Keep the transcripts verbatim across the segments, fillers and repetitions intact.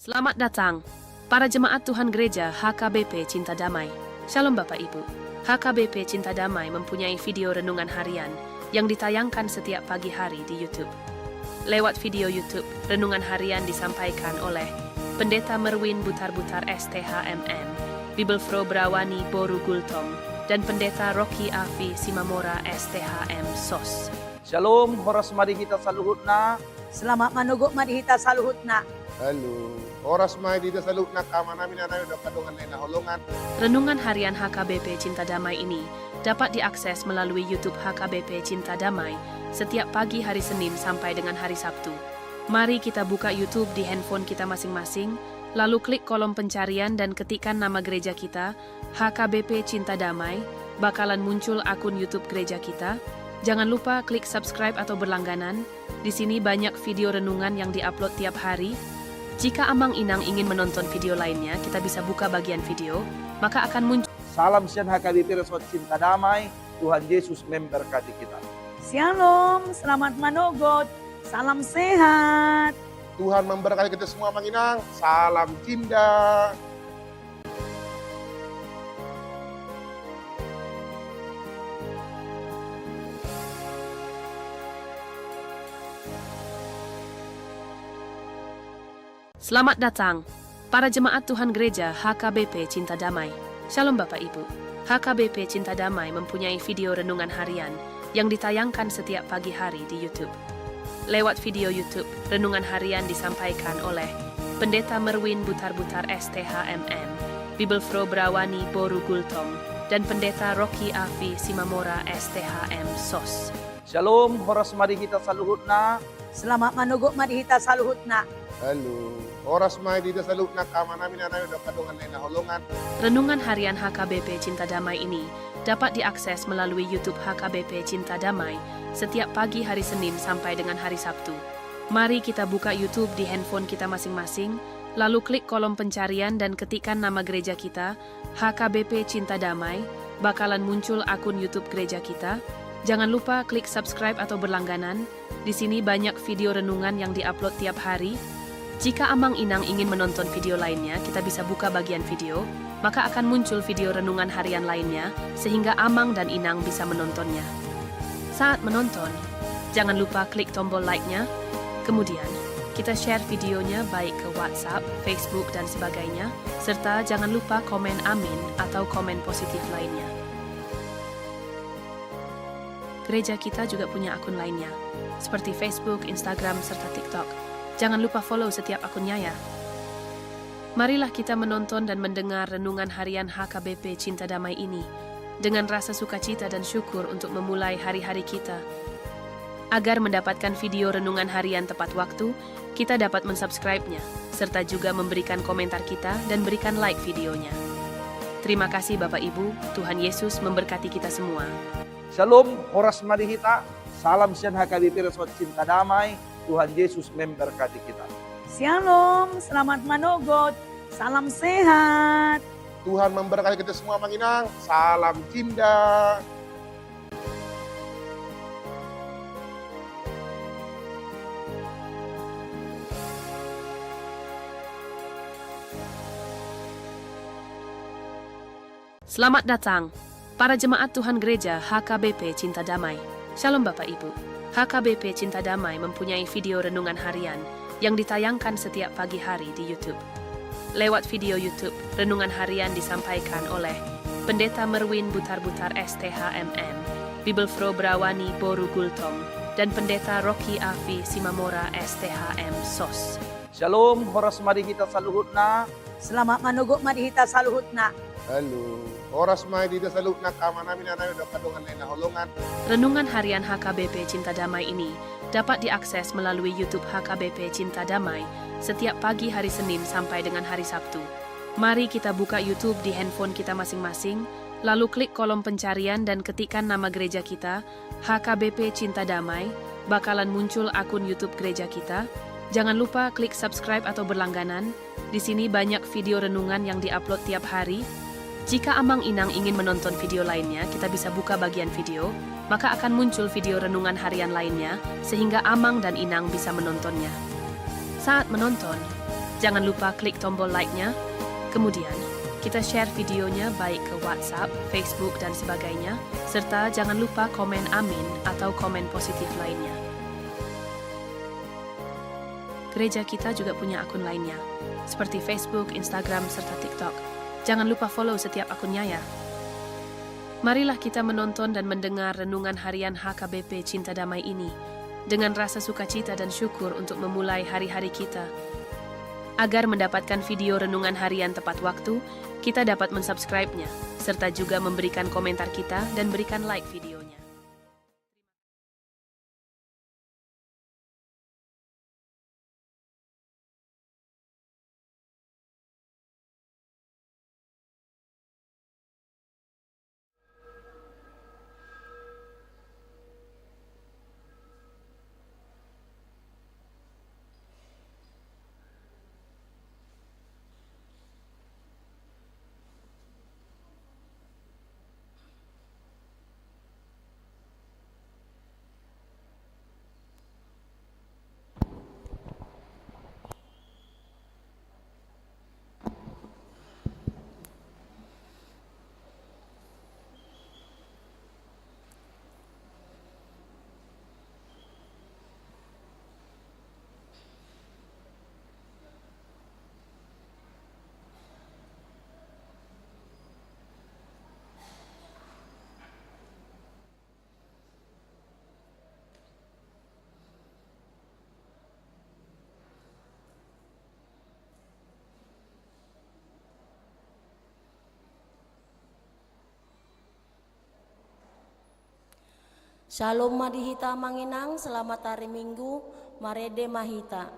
Selamat datang, para jemaat Tuhan Gereja H K B P Cinta Damai. Shalom Bapak Ibu. H K B P Cinta Damai mempunyai video renungan harian yang ditayangkan setiap pagi hari di YouTube. Lewat video YouTube, renungan harian disampaikan oleh Pendeta Merwin Butarbutar, S T H M M, Bibelvrouw Brawani Boru Gultom, dan Pendeta Rocky Afi Simamora, S T H M, sos. Shalom, horas ma di hita saluhutna. Selamat manogot ma di hita saluhutna. Halo. Horas ma di hita saluhutna, angka amanami, inanami, dohot angka dongan na hinaholongan. Renungan harian H K B P Cinta Damai ini dapat diakses melalui YouTube H K B P Cinta Damai setiap pagi hari Senin sampai dengan hari Sabtu. Mari kita buka YouTube di handphone kita masing-masing, lalu klik kolom pencarian dan ketikkan nama gereja kita, H K B P Cinta Damai, bakalan muncul akun YouTube gereja kita. Jangan lupa klik subscribe atau berlangganan. Di sini banyak video renungan yang diupload tiap hari. Jika amang inang ingin menonton video lainnya, kita bisa buka bagian video, maka akan muncul. Salam sian H K B P Resort Cinta Damai, Tuhan Yesus memberkati kita. Shalom, selamat manogot, salam sehat. Tuhan memberkati kita semua, amang inang. Salam Cinta. Selamat datang, para jemaat Tuhan Gereja H K B P Cinta Damai. Shalom Bapak Ibu. H K B P Cinta Damai mempunyai video renungan harian yang ditayangkan setiap pagi hari di YouTube. Lewat video YouTube, renungan harian disampaikan oleh Pendeta Merwin Butarbutar, S T H M M, Bibelvrouw Brawani Boru Gultom, dan Pendeta Rocky Afi Simamora, S T H M, sos. Shalom, horas ma di hita saluhutna. Selamat manogot ma di hita saluhutna. Halo. Horas ma di hita saluhutna, angka amanami, inanami, dohot angka dongan na hinaholongan. Renungan harian H K B P Cinta Damai ini dapat diakses melalui YouTube H K B P Cinta Damai setiap pagi hari Senin sampai dengan hari Sabtu. Mari kita buka YouTube di handphone kita masing-masing, lalu klik kolom pencarian dan ketikkan nama gereja kita, H K B P Cinta Damai, bakalan muncul akun YouTube gereja kita. Jangan lupa klik subscribe atau berlangganan. Di sini banyak video renungan yang diupload tiap hari. Jika amang inang ingin menonton video lainnya, kita bisa buka bagian video, maka akan muncul video renungan harian lainnya, sehingga amang dan inang bisa menontonnya. Saat menonton, jangan lupa klik tombol like-nya. Kemudian, kita share videonya baik ke WhatsApp, Facebook, dan sebagainya, serta jangan lupa komen amin atau komen positif lainnya. Gereja kita juga punya akun lainnya, seperti Facebook, Instagram, serta TikTok. Jangan lupa follow setiap akunnya ya. Marilah kita menonton dan mendengar renungan harian H K B P Cinta Damai ini dengan rasa sukacita dan syukur untuk memulai hari-hari kita. Agar mendapatkan video renungan harian tepat waktu, kita dapat mensubscribe-nya, serta juga memberikan komentar kita dan berikan like videonya. Terima kasih Bapak Ibu, Tuhan Yesus memberkati kita semua. Shalom, horas ma di hita. Salam sian H K B P Resort Cinta Damai, Tuhan Yesus memberkati kita. Shalom, selamat manogot, salam sehat. Tuhan memberkati kita semua, amang inang. Salam Cinta. Selamat datang, para jemaat Tuhan Gereja H K B P Cinta Damai. Shalom Bapak Ibu. H K B P Cinta Damai mempunyai video renungan harian yang ditayangkan setiap pagi hari di YouTube. Lewat video YouTube, renungan harian disampaikan oleh Pendeta Merwin Butarbutar, S T H M M, Bibelvrouw Brawani Boru Gultom, dan Pendeta Rocky Afi Simamora, S T H M, sos. Shalom, horas ma di hita saluhutna. Selamat manogot ma di hita saluhutna. Halo. Horas ma di hita saluhutna, angka amanami, inanami, dohot angka dongan na hinaholongan. Renungan harian H K B P Cinta Damai ini dapat diakses melalui YouTube H K B P Cinta Damai setiap pagi hari Senin sampai dengan hari Sabtu. Mari kita buka YouTube di handphone kita masing-masing, lalu klik kolom pencarian dan ketikkan nama gereja kita, H K B P Cinta Damai, bakalan muncul akun YouTube gereja kita. Jangan lupa klik subscribe atau berlangganan. Di sini banyak video renungan yang diupload tiap hari. Jika amang inang ingin menonton video lainnya, kita bisa buka bagian video, maka akan muncul video renungan harian lainnya, sehingga amang dan inang bisa menontonnya. Saat menonton, Jangan lupa klik tombol like-nya. Kemudian, kita share videonya baik ke WhatsApp, Facebook, dan sebagainya, serta jangan lupa komen amin atau komen positif lainnya. Gereja kita juga punya akun lainnya, seperti Facebook, Instagram, serta TikTok. Jangan lupa follow setiap akunnya ya. Marilah kita menonton dan mendengar renungan harian H K B P Cinta Damai ini dengan rasa sukacita dan syukur untuk memulai hari-hari kita. Agar mendapatkan video renungan harian tepat waktu, kita dapat mensubscribe-nya, serta juga memberikan komentar kita dan berikan like videonya. Syalom ma di hita amang inang, selamat hari Minggu, marende ma hita.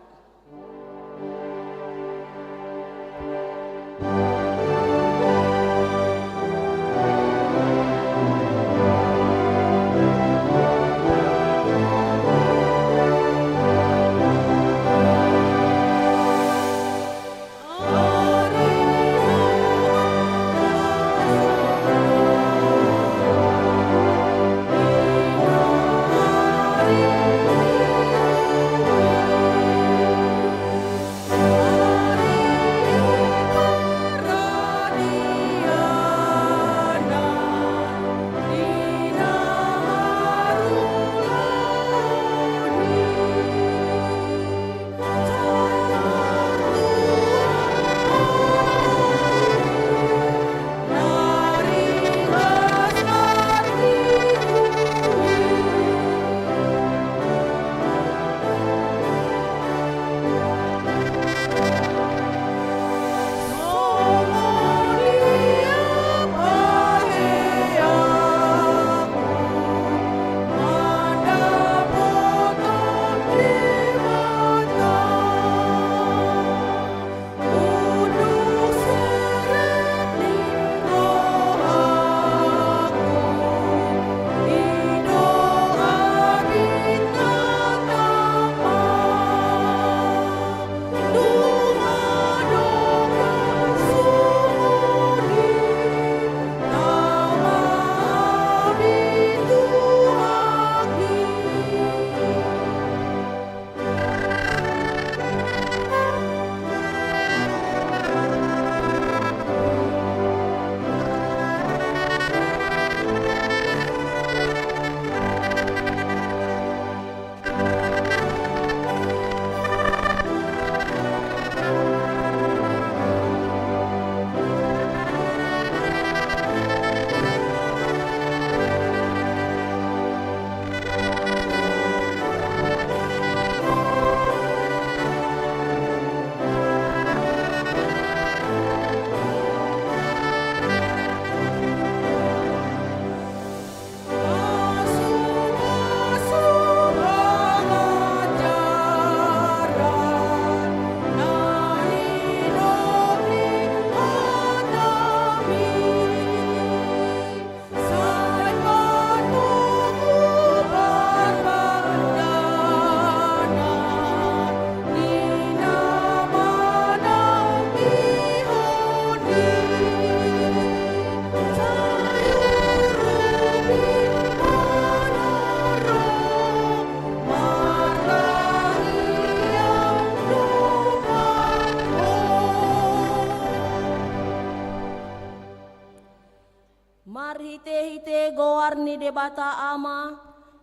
Marhitehite goar ni Debata Ama,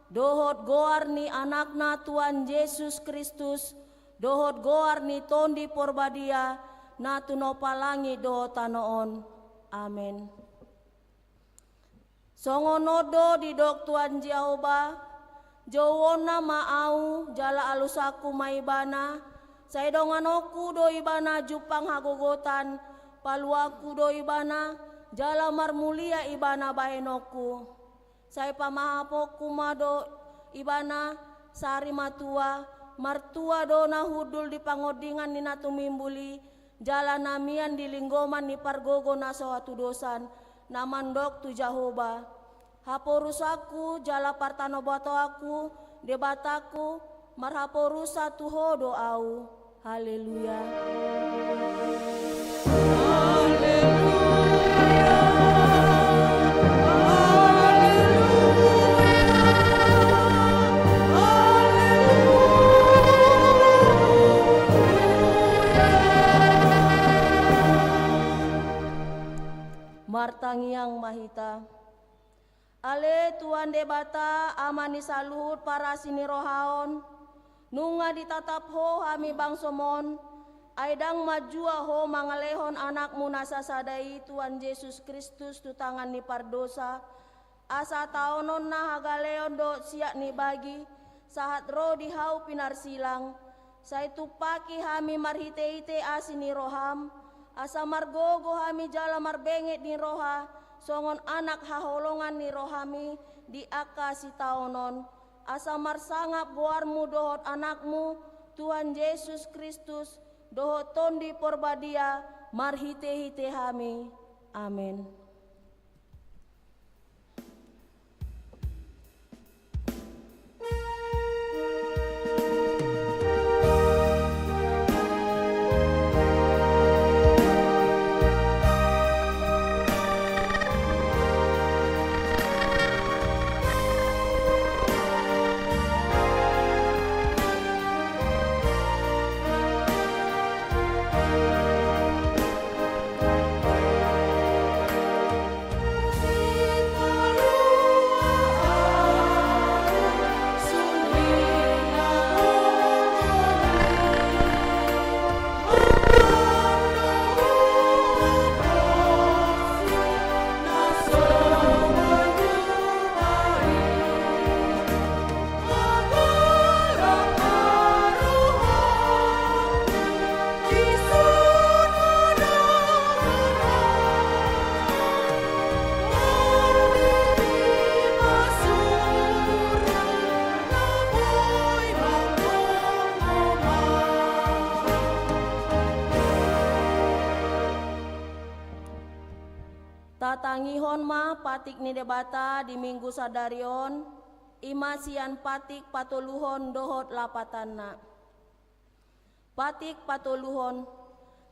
dohot goar ni Anakna Tuhan Jesus Kristus, dohot goar ni Tondi Porbadia, na tinompa langit dohot tano on. Amen. Songon on do didok Tuhan Jahowa: Jouonna ma Ahu, jala alusanku ma Ibana, sai donganonku do Ibana jumpang hagogotan, paluanku do Ibana, jala marmulia Ibana bahenonku. Sai pamahaponku ma do Ibana sari matua, martua do na hundul di pangondingan ni na tumimbul i, jala na mian di linggoman ni pargogo na so hatudosan, na mandok tu Jahowa: Haporusanku jala partanobatoanku, Debatangku, marhaporusan tu Ho do Ahu. Haleluya. Haleluya. Haleluya. Haleluya. Martangiang ma hita. Ale Tuhan Debata, Ama ni saluhut parasi ni roha on, nunga ditatap Ho hami bangsom on, ai ndang manjua Ho mangalehon Anakmu na sasada i, Tuhan Jesus Kristus, tu tangan ni pardosa, asa taononna hagaleon dohot siat ni bagi, sahat ro di hau pinarsilang, sai tumpaki hami marhitehite asi ni roham, asa margogo hami jala marbenget ni roha, songon anak haholongan ni rohami di angka sitaonon, asa marsangap goarmu dohot Anakmu, Tuhan Jesus Kristus, dohot Tondi Porbadia, marhitehite hami. Amen. Tatangihon ma patik ni Debata di Minggu sadari on, i ma sian patik patoluhon dohot lapatanna. Patik patoluhon.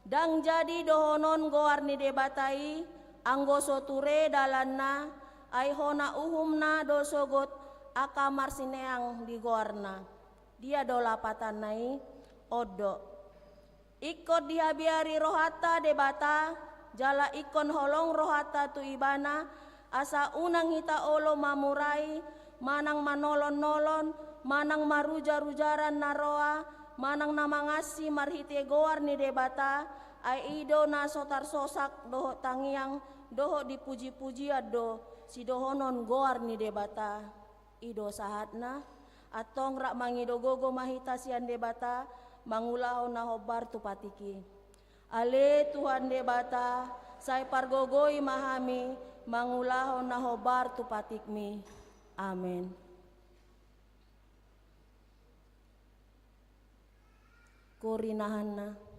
Ndang jadi dohonon goar ni Debata i, anggo so ture dalanna, ai hona uhumna do sogot angka marsineang di goarna. Dia do lapatanna i? On do. Ingkon dihabiari rohanta Debata, jala ingkon holong rohanta tu Ibana, asa unang hita olo mamurai, manang manolon-nolon, manang marujar-ujaran na roa, manang na mangansi marhite goar ni Debata, ai i do na so tarsosak dohot tangiang, dohot dipuji-pujian do sidohonon goar ni Debata. I do sahatna, antong rap mangido gogo ma hita sian Debata, mangulahon na hombar tu patik i. Ale Tuhan Debata, sai pargogoi ma hami, mangulahon na hombar tu patikmi. Amen. Korinahanna.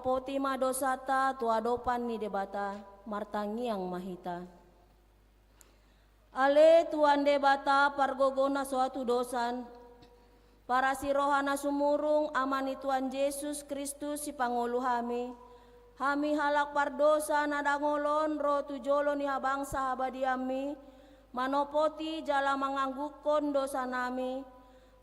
Poti ma dosanta tu adopan ni Debata, martangiang ma hita. Ale Tuhan Debata, pargogo na so hatudosan, parasi roha na sumurung, Ama ni Tuhan Jesus Kristus, sipangolu hami, hami halak pardosa na dangol on ro tu jolo ni habangsa habadiaonmi, manopoti jala manganggungkon dosanami,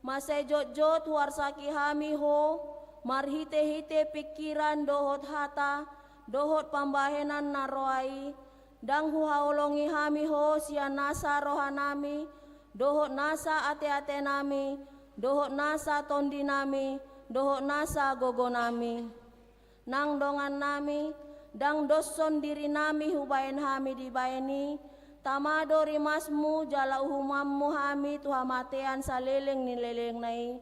mansai jotjot huarsaki hami Ho, marhitehite pingkiran dohot hata, dohot pambahenan na roa i, ndang huhaholongi hami Ho sian nasa rohanami, dohot nasa ateatenami, dohot nasa tondinami, dohot nasa gogonami. Nang dongannami, ndang doshon dirinami hubahen hami dibahen i, tama do rimasmu jala uhumanmu hami tu hamatean saleleng ni lelengna i.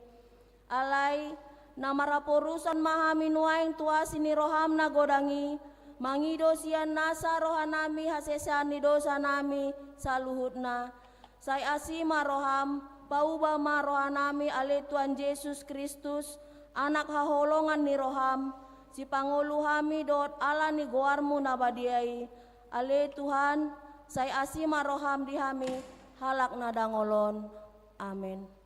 Alai, na marhaporusan ma hami nuaeng tu asi ni roham na godang i, mangido sian nasa rohanami hasesaan ni dosanami saluhutna. Sai asi ma roham, pauba ma rohanami ale Tuhan Jesus Kristus, Anak haholongan ni roham, sipangolu hami dohot ala ni goarmu na badia i. Ale Tuhan, sai asi ma roham di hami, halak na dangol on. Amen.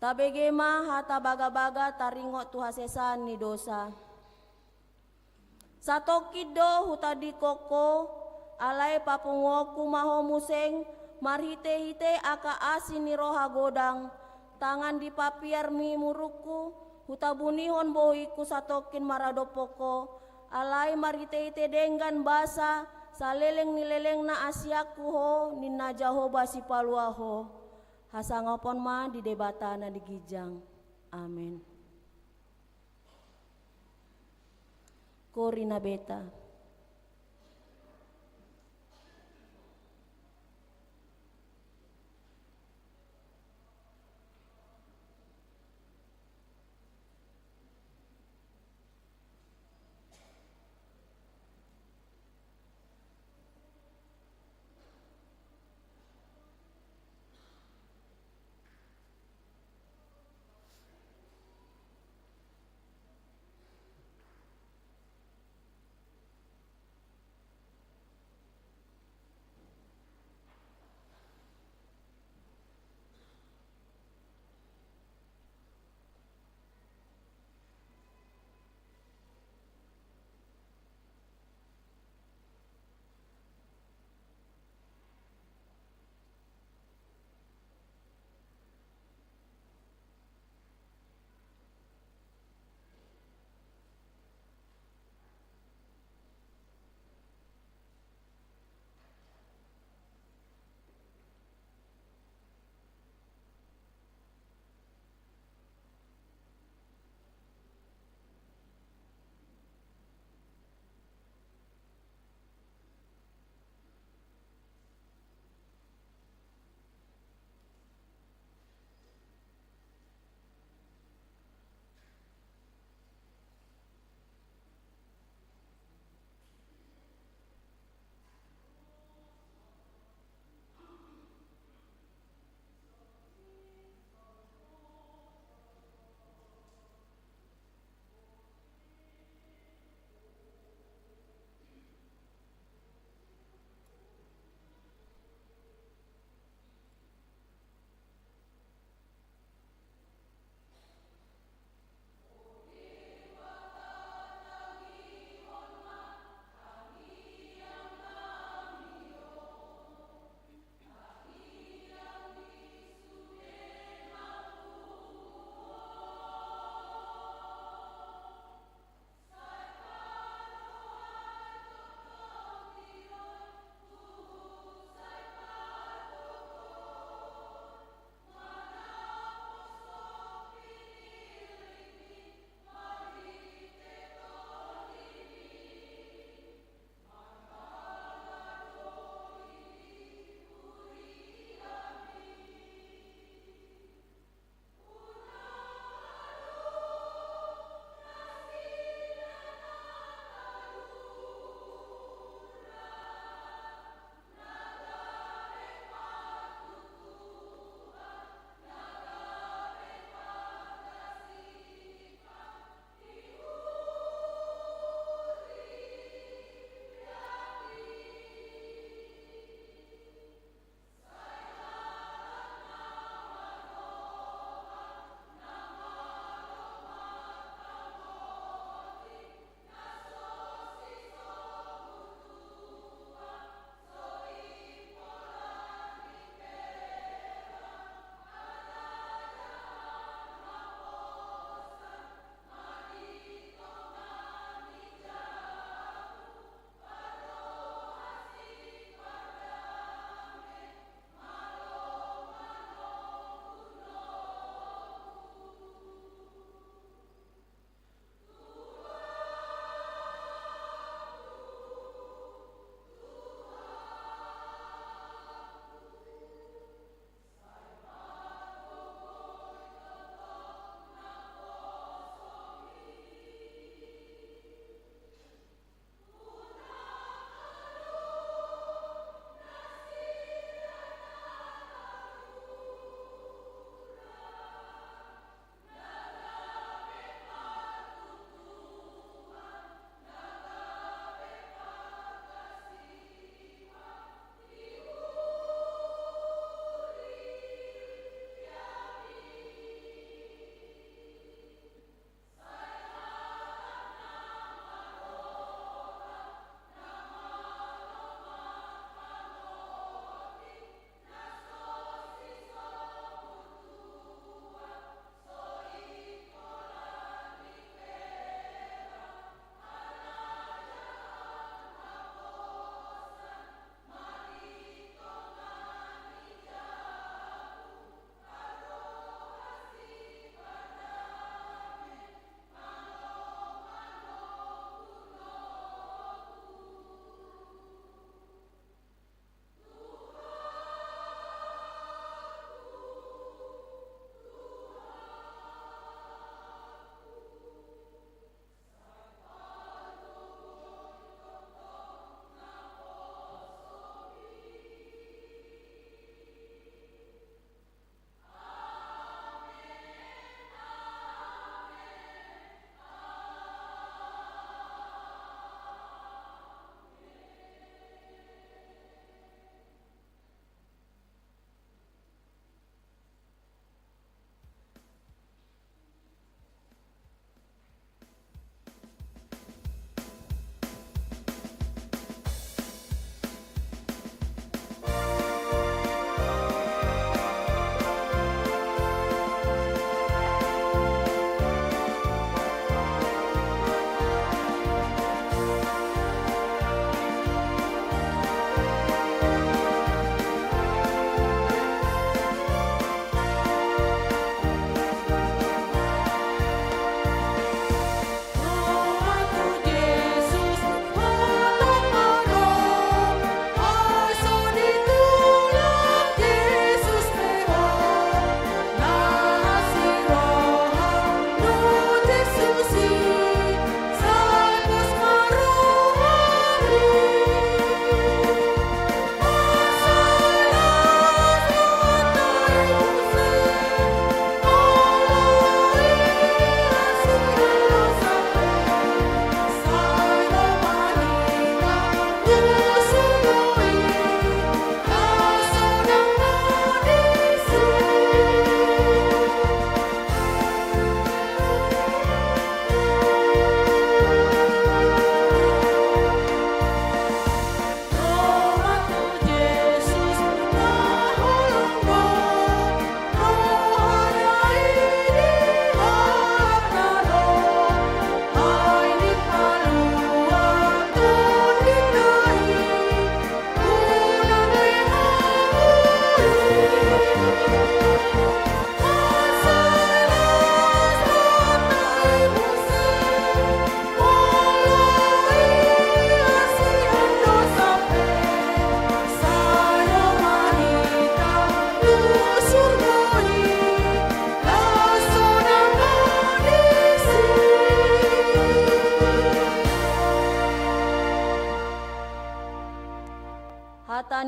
Tabege ma hata bagabaga taringot tu hasesaan ni dosa. Satongkin do hutandingkon Ho, alai papunguonku ma Ho muse, marhitehite angka asi ni roha godang, tangan di papiar ni murungku, hutabunihon bohingku satongkin maradophon Ho, alai marhitehite denggan basa, saleleng ni lelengna asianku Ho, ninna Jahowa Sipalua Ho. Hasangapon ma di Debata na di ginjang. Amen. Korinabeta.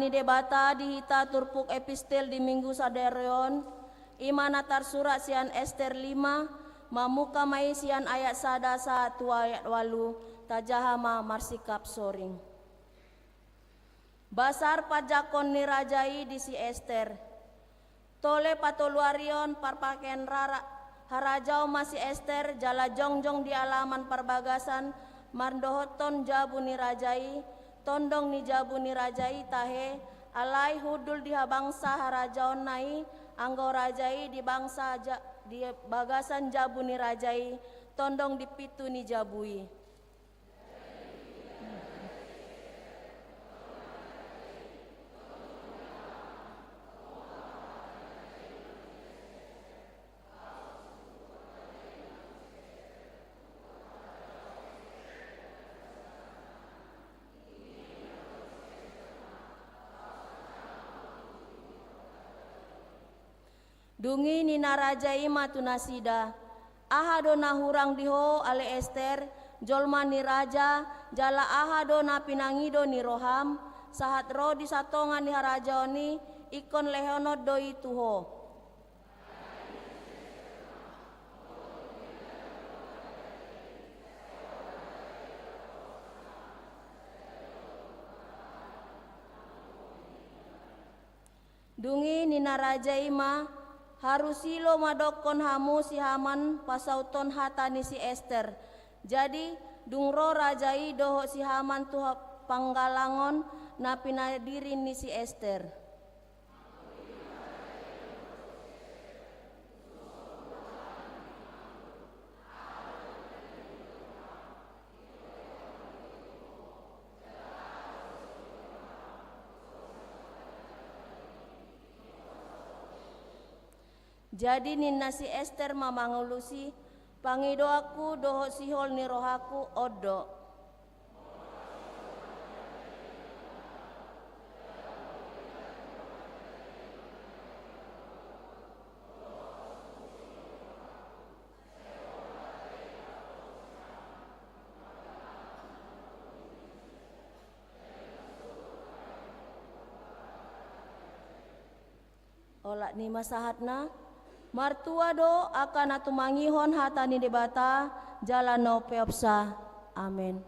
Ni Debata di hita turpuk epistel di Minggu sadari on, i ma na tarsurat sian Ester lima, mamungka ma i sian ayat sada sahat tu ayat ualu, tajaha ma marsikap soring. Basar panjangkon ni raja i di si Ester. Tole patolu ari on parpakean rara harajaon ma si Ester, jala jongjong di alaman parbagasan, mandohothon jabu ni raja i, tondong ni jabu ni raja i tahe, alai hundul di habangsa harajaonna i, anggo raja i di bangsa ja-, di bagasan jabu ni raja i, tondong di pintu ni jabu i. Dung i ninna raja i ma tu nasida: Aha do na hurang di ho, ale Ester, jolma ni raja, jala aha do na pinangido ni roham, sahat ro di satonga ni harajaon i, ingkon lehonon do i tu ho. Dung i ninna raja i ma: Harus ilo ma dokkon hamu si Haman pasauthon hata ni si Ester. Jadi, dung ro raja i dohot si Haman tu ha-, panggalangon na pinadiri ni si Ester. Jadi ninna si Ester ma mangalusi: Pangidoanku dohot sihol ni rohangku on do. Olat ni ma sahatna. Martua do angka na tumangihon hata ni Debata jala na umpeopsa. Amen.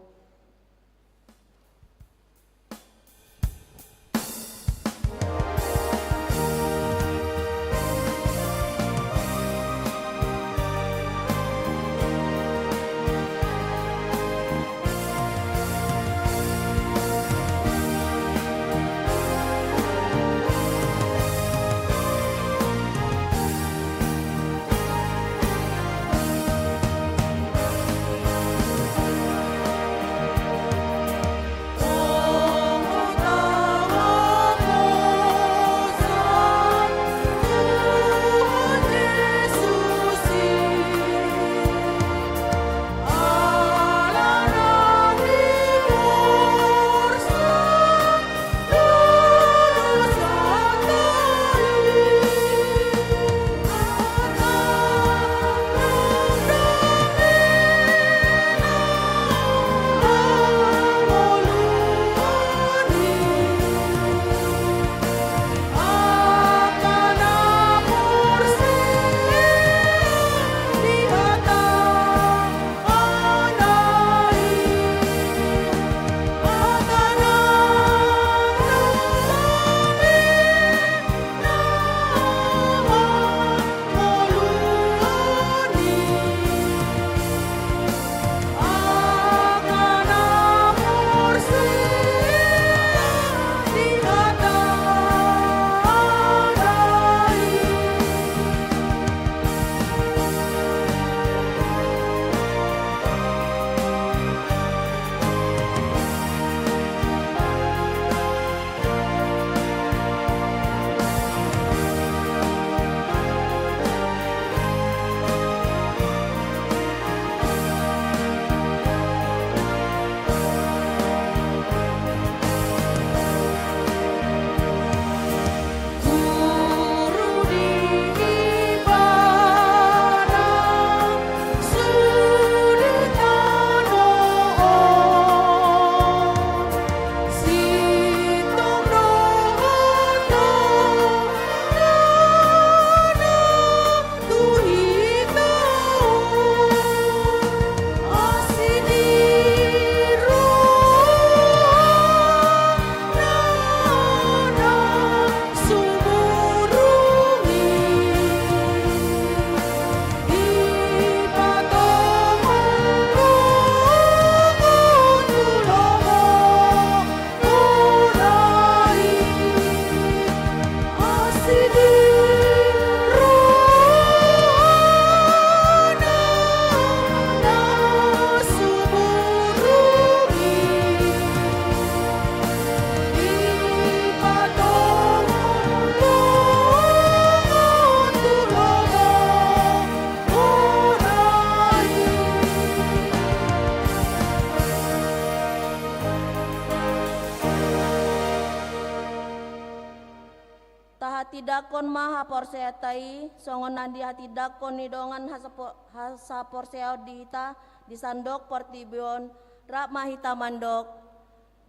Tahatindangkon ma haporseaonta i, songon na nihatindangkon ni dongan hasapo-, hasaporseaon di hita di sandok portibi on, rap ma hita mandok.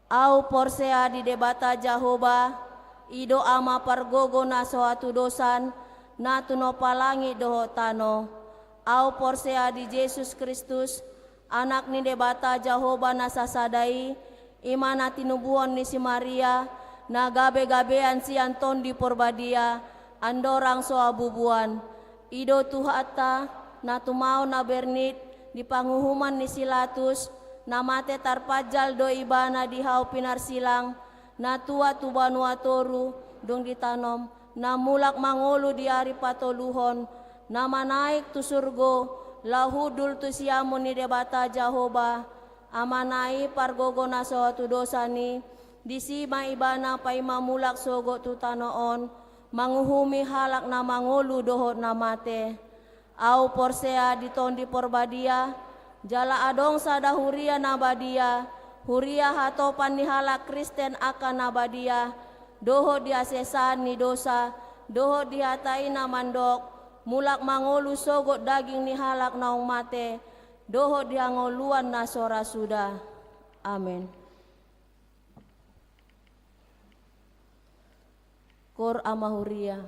Ahu porsea di Debata Jahowa, i do Ama pargogo na so hatudosan, na tinompa langit dohot tano. Ahu porsea di Jesus Kristus, Anak ni Debata Jahowa na sasada i, i ma na tinubuhon ni si Maria, na gabe-gabean sian Tondi Porbadia, andorang so habubuan. I do Tuhanta, na tumaon na bernit di panguhuman ni si Latus, na mate tarpanjal do Ibana di hau pinarsilang, na tuat tu banua toru, dung ditanom, na mulak mangolu di ari patoluhon, na manaek tu surgo, laho hundul tu siamun ni Debata Jahowa, Amana i pargogo na so hatudosan i, disi ma Ibana paima mulak sogot tu tano on, manguhumi halak na mangolu dohot na mate. Ahu porsea di Tondi Porbadia, jala adong sada huria na badia, huria hatopan ni halak Kristen angka na badia, dohot di hasesaan ni dosa, dohot di hata i na mandok, mulak mangolu sogot daging ni halak naung mate, dohot di hangoluan na so ra suda. Amen. Koor Ama Huria.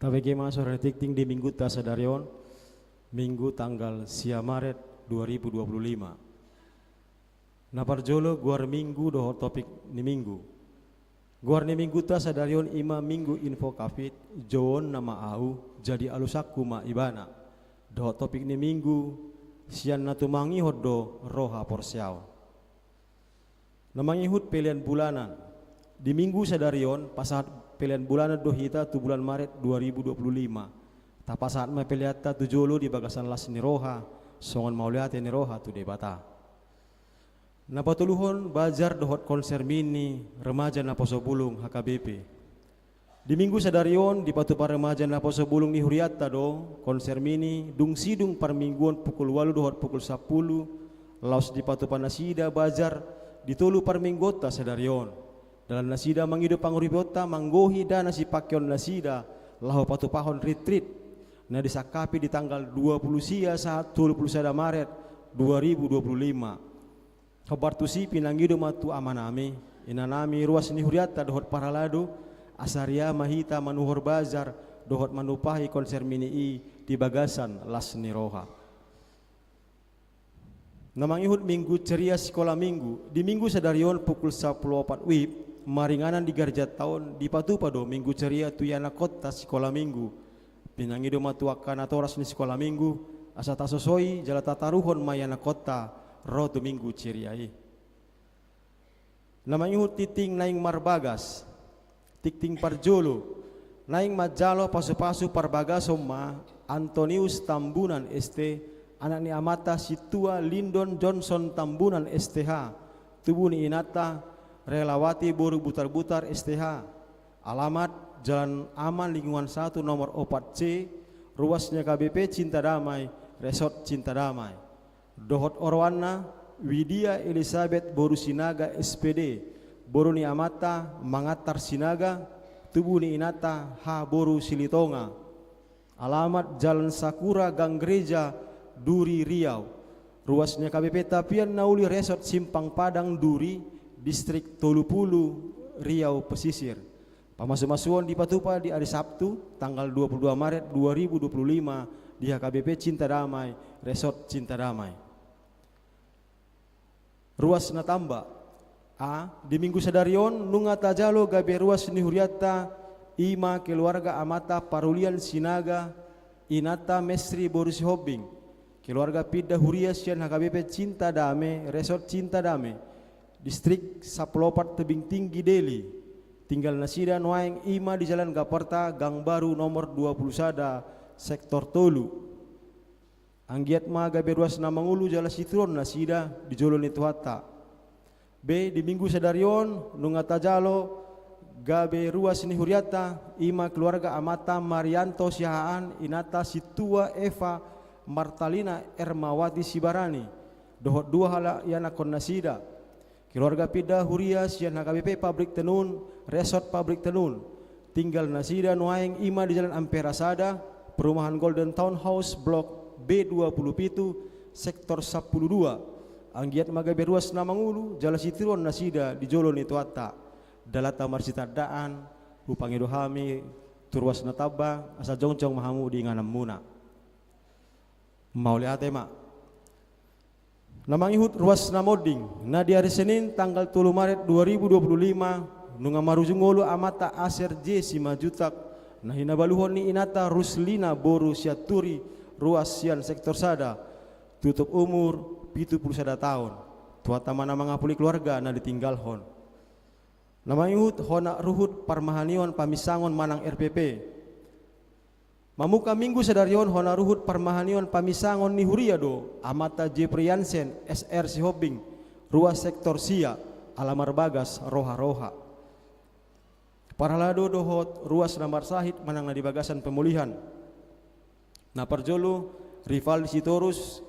Tabege ma suara ni tingting di mingguta sadari on, Minggu tanggal sia Maret dua ribu dua puluh lima. Na parjolo, goar minggu dohot topik ni minggu. Goar ni mingguta sadari on i ma Minggu Info Covid, jouon nama ahu, jadi alusanku ma ibana. Dohot topik ni minggu, sian na tumangihon do roha porseaon. Na mangihut pelean bulanan. Di minggu sadari on, pasahat pelean bulanan do hita tu bulan Maret dua ribu dua puluh lima. Tapasahat ma peleanta tu jolo di bagasan las ni roha, songon mauliate ni roha tu Debata. Na patoluhon, bazar dohot konser mini remaja naposo bulung H K B P. Di minggu sadari on, dipatupa remaja naposo bulung ni hurianta do konser mini, dung sidung parmingguon pukul ualu dohot pukul sampulu, laos dipatupa nasida bazar di tolu parmingguonta sadari on. Dalan nasida mangido panguripionta manggohi dana sipangkeon nasida laho patupahon ritrit na disangkapi di tanggal dua puluh sia sahat tolu puluh sada Maret dua ribu dua puluh lima. Hombar tusi, pinangido ma tu amanami, inanami, ruas ni hurianta dohot parhalado, asa riaa ma hita manuhor bazar dohot manupahi konser mini i di bagasan las ni roha. Na mangihut minggu ceria sikola minggu. Di minggu sadari on pukul sampulu opat wib, maringanan di garejanta on, dipatupa do minggu ceria tu ianakhonta sikola minggu. Pinangido ma tu angka natoras ni sikola minggu, asa tasosoi jala tataruhon ma ianakhonta ro tu minggu ceria i. Na mangihut tingting naeng marbagas. Tingting parjolo, naeng manjalo pasupasu parbagason ma Antonius Tambunan S T, anak ni amanta Sintua Lindon Johnson Tambunan S T H, tubu ni inanta Relawati boru Butarbutar S T H. Alamat: Jalan Aman Lingkungan satu nomor opat C, ruas ni H K B P Cinta Damai, Resort Cinta Damai. Dohot oroanna: Widia Elisabet boru Sinaga S P D, boru ni amanta Mangantar Sinaga, tubu ni inanta H boru Silitonga. Alamat: Jalan Sakura, Gang Gereja, Duri, Riau. Ruas ni H K B P Tapian Na Uli, Resort Simpang Padang, Duri, Distrik tolu pulu, Riau Pesisir. Pamasumasuon dipatupa di ari Sabtu, tanggal dua puluh dua Maret dua ribu dua puluh lima, di H K B P Cinta Damai, Resort Cinta Damai. Ruas na tamba. A, di minggu sadari on nunga tajalo gabe ruas ni hurianta, i ma keluarga amanta Parulian Sinaga, inanta Mesri boru Sihombing, keluarga pinda huria sian H K B P Cinta Dame, Resort Cinta Dame, Distrik sampulu opat, Tebing Tinggi, Deli. Tinggal nasida nuaeng i ma di Jalan Gaparta, Gang Baru nomor dua puluh sada, Sektor tolu. Anggiat ma gabe ruas na mangolu jala sitiruon nasida di jolo ni Tuhanta. B, di minggu sadari on nunga tajalo gabe ruas ni hurianta, i ma keluarga amanta Marianto Siahaan, inanta Sintua Eva Martalina Ermawati Sibarani, dohot dua halak ianakhon nasida. Keluarga pinda huria sian H K B P Pabrik Tenun, Resort Pabrik Tenun. Tinggal nasida nuaeng i ma di Jalan Ampera sada, Perumahan Golden Townhouse, Blok B dua puluh pitu, Sektor sampulu dua. Anggiat ma gabe ruas na mangolu jala sitiruon nasida di jolo ni Tuhanta. Dalanta marsitandaan, hupangido hami tu ruas na tamba, asa jongjong ma hamu di ingananmuna. Mauliate ma. Na mangihut ruas na monding. Na di ari Senin tanggal tolu Maret dua ribu dua puluh lima, nunga marujung ngolu amanta Aser J Simanjuntak, na hinabaluhon ni inanta Ruslina boru Sianturi, ruas sian Sektor sada, tutup umur pitu pulu sada taon. Tuhanta ma na mangapuli keluarga na ditinggalhon. Na mangihut hona ruhut parmahanion paminsangon manang R P P. Mamungka minggu sadari on hona ruhut parmahanion paminsangon ni huria do amanta Jeffrey Jansen, S R Sihombing, ruas Sektor sia, ala marbagas roha-roha. Parhalado dohot ruas na marsahit manang na di bagasan pemulihan. Na parjolo, Rivaldi Sitorus,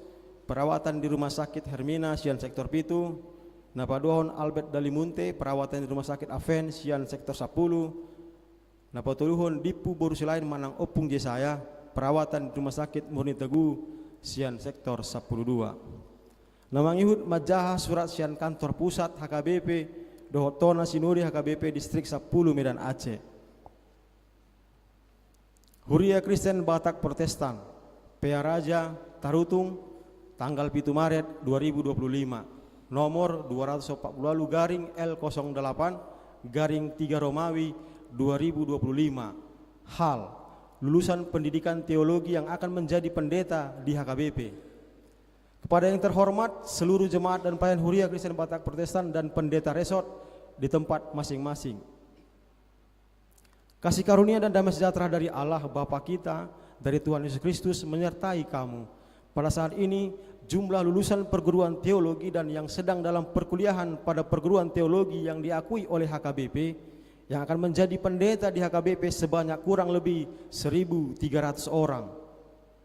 perawatan di Rumah Sakit Hermina sian Sektor pitu. Na paduahon, Albert Dalimunte, perawatan di Rumah Sakit Advent sian Sektor sampulu. Na patoluhon, Dimpu boru Silain manang Ompung Jesaya, perawatan di Rumah Sakit Murni Teguh sian Sektor sampulu dua. Na mangihut manjaha surat sian kantor pusat H K B P dohot tona sinode H K B P Distrik sampulu Medan Aceh. Huria Kristen Batak Protestan, Pearaja, Tarutung, tanggal pitu Maret dua ribu dua puluh lima, nomor dua ratus empat puluh walu garing L kosong delapan garing tiga Romawi dua ribu dua puluh lima. Hal: lulusan pendidikan teologi yang akan menjadi pendeta di H K B P. Kepada yang terhormat seluruh jemaat dan pelayan Huria Kristen Batak Protestan dan pendeta resort di tempat masing-masing. Kasih karunia dan damai sejahtera dari Allah Bapa kita, dari Tuhan Yesus Kristus menyertai kamu. Pada saat ini, jumlah lulusan perguruan teologi dan yang sedang dalam perkuliahan pada perguruan teologi yang diakui oleh H K B P, yang akan menjadi pendeta di H K B P sebanyak kurang lebih seribu tiga ratus orang.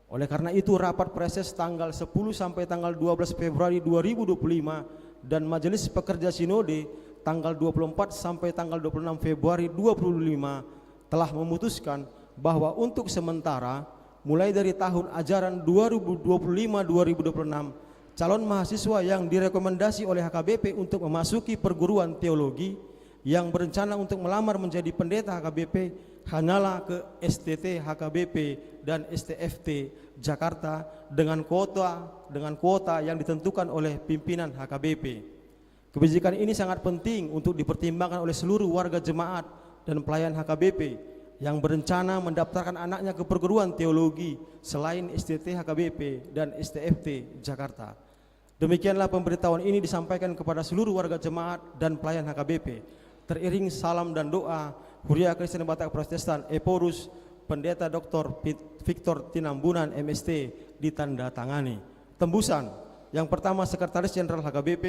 Oleh karena itu, rapat praeses tanggal sepuluh sampai tanggal dua belas Februari dua ribu dua puluh lima dan majelis pekerja sinode tanggal dua puluh empat sampai tanggal dua puluh enam Februari dua puluh lima telah memutuskan bahwa untuk sementara, mulai dari tahun ajaran dua ribu dua puluh lima dua ribu dua puluh enam, calon mahasiswa yang direkomendasi oleh H K B P untuk memasuki perguruan teologi yang berencana untuk melamar menjadi pendeta H K B P hanyalah ke S T T H K B P dan S T F T Jakarta dengan kuota, dengan kuota yang ditentukan oleh pimpinan H K B P. Kebijakan ini sangat penting untuk dipertimbangkan oleh seluruh warga jemaat dan pelayan H K B P yang berencana mendaftarkan anaknya ke perguruan teologi selain S T T H K B P dan S T F T Jakarta. Demikianlah pemberitahuan ini disampaikan kepada seluruh warga jemaat dan pelayan H K B P. Teriring salam dan doa Huria Kristen Batak Protestan Ephorus, Pendeta Doktor Pit-, Victor Tinambunan, M S T, ditandatangani. Tembusan. Yang pertama, Sekretaris Jenderal H K B P.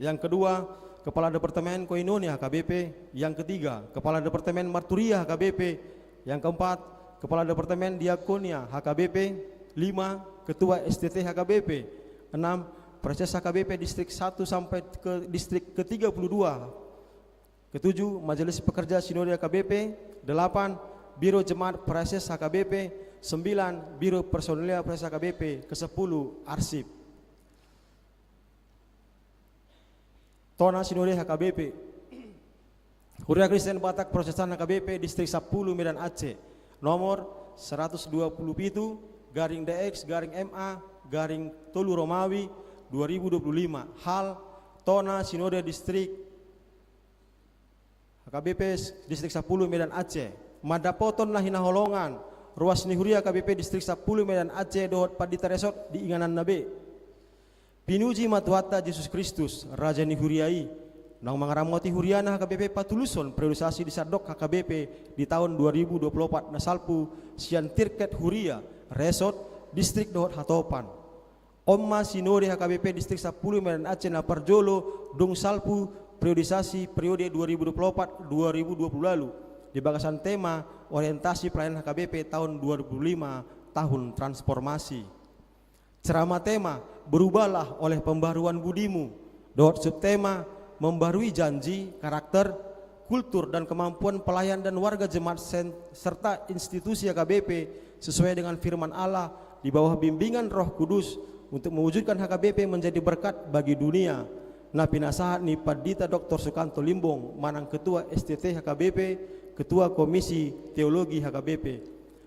Yang kedua, Kepala Departemen Koinonia H K B P. Yang ketiga, Kepala Departemen Marturia H K B P. Yang keempat, Kepala Departemen Diakonia H K B P. Lima, Ketua S T T H K B P. Enam, Praeses H K B P Distrik satu sampai ke distrik ketiga puluh dua. Ketujuh, Majelis Pekerja Sinode H K B P. Delapan, Biro Jemaat Praeses H K B P. Sembilan, Biro Personalia Praeses H K B P. Kesepuluh, arsip. Tona Sinode H K B P. Huria Kristen Batak Protestan H K B P Distrik sampulu Medan Aceh, nomor seratus dua puluh pitu garing D X garing M A garing tolu Romawi dua ribu dua puluh lima. Hal: Tona Sinode Distrik H K B P Distrik sampulu Medan Aceh. Mandapothon na hinaholongan ruas ni huria H K B P Distrik sampulu Medan Aceh dohot pandita resort di ingananna be. Pinuji ma Tuhanta Jesus Kristus, Raja ni huria i, naung mangaramoti huriana H K B P patulushon periodisasi di sandok H K B P di taon dua ribu dua puluh opat na salpu sian tingkat huria, resort, distrik dohot hatopan. On ma Sinode H K B P Distrik sampulu Medan Aceh na parjolo dung salpu periodisasi periode dua ribu dua puluh opat dua ribu dua puluh lalu di bagasan tema orientasi pelayanan H K B P taon dua ribu dua puluh lima, tahun transformasi. Ceramah tema Berubahlah oleh Pembaharuan Budimu, dohot subtema Membarui Janji, Karakter, Kultur dan Kemampuan Pelayan dan Warga Jemaat sen-, serta Institusi H K B P sesuai dengan firman Allah di bawah bimbingan Roh Kudus untuk mewujudkan H K B P menjadi berkat bagi dunia. Na pinasahat ni Pandita Doktor Sukanto Limbong manang Ketua S T T H K B P, Ketua Komisi Teologi H K B P.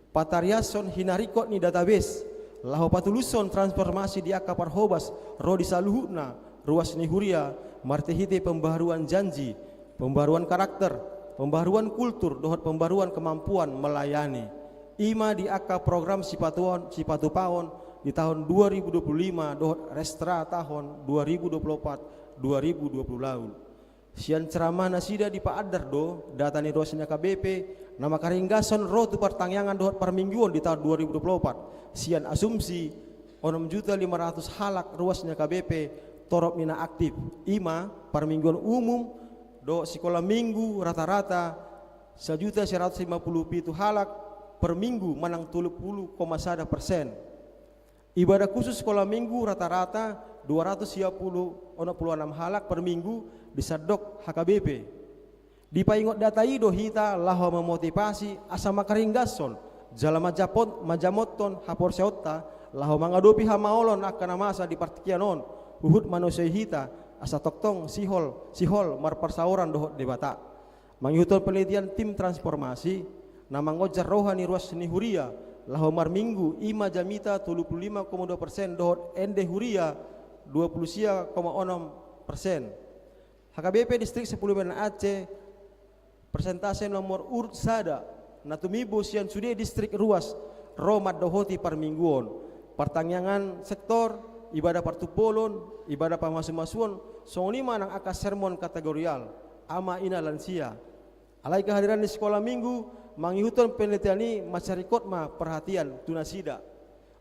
Patariashon hinaringkot ni database, laho patulushon transformasi di angka parhobas ro di saluhutna ruas ni huria, marhitehite pembaharuan janji, pembaharuan karakter, pembaharuan kultur, dohot pembaharuan kemampuan melayani. I ma di angka program sipatuon-, sipatupaon di taon dua ribu dua puluh lima dohot restra taon dua ribu dua puluh opat dua ribu dua puluh lalu. Sian ceramah nasida dipaandar do data ni ruas ni H K B P na mangkaringgashon ro tu partangiangan dohot parmingguon di taon dua ribu dua puluh opat. Sian asumsi onom juta lima ratus halak ruas ni H K B P torop ni na aktif. I ma parmingguon umum dohot sikola minggu rata-rata sajuta seratus lima puluh pitu halak per minggu manang tolu puluh koma sada persen. Ibadah khusus sikola minggu rata-rata dua ratus sia puluh, onom puluh anam halak per minggu di sandok H K B P. Dipaingot data i do hita laho mamotivasi asa mangkaringgashon jala manjapot-, manjamothon haporseaonta laho mangadopi hamaolon angka na masa di partingkian on, huhut manusoi hita asa tongtong sihol, sihol marparsaoran dohot Debata. Mangihuthon penelitian tim transformasi, na mangonjar roha ni ruas ni huria laho marminggu, i ma jamita tolu pulu lima koma dua persen, dohot ende huria dua pulu sia koma onom persen. H K B P Distrik Sampulu Medan Aceh, persentase nomor urut sada na tumimbo sian sude distrik ruas ro mandohoti parmingguon. Partangiangan sektor, ibadah partumpolon, ibadah pamasumasuon, songon i ma nang angka sermon kategorial, ama, ina, lansia. Alai kehadiran ni sikola minggu mangihuthon penelitian i, mansai ringkot ma perhatian tu nasida.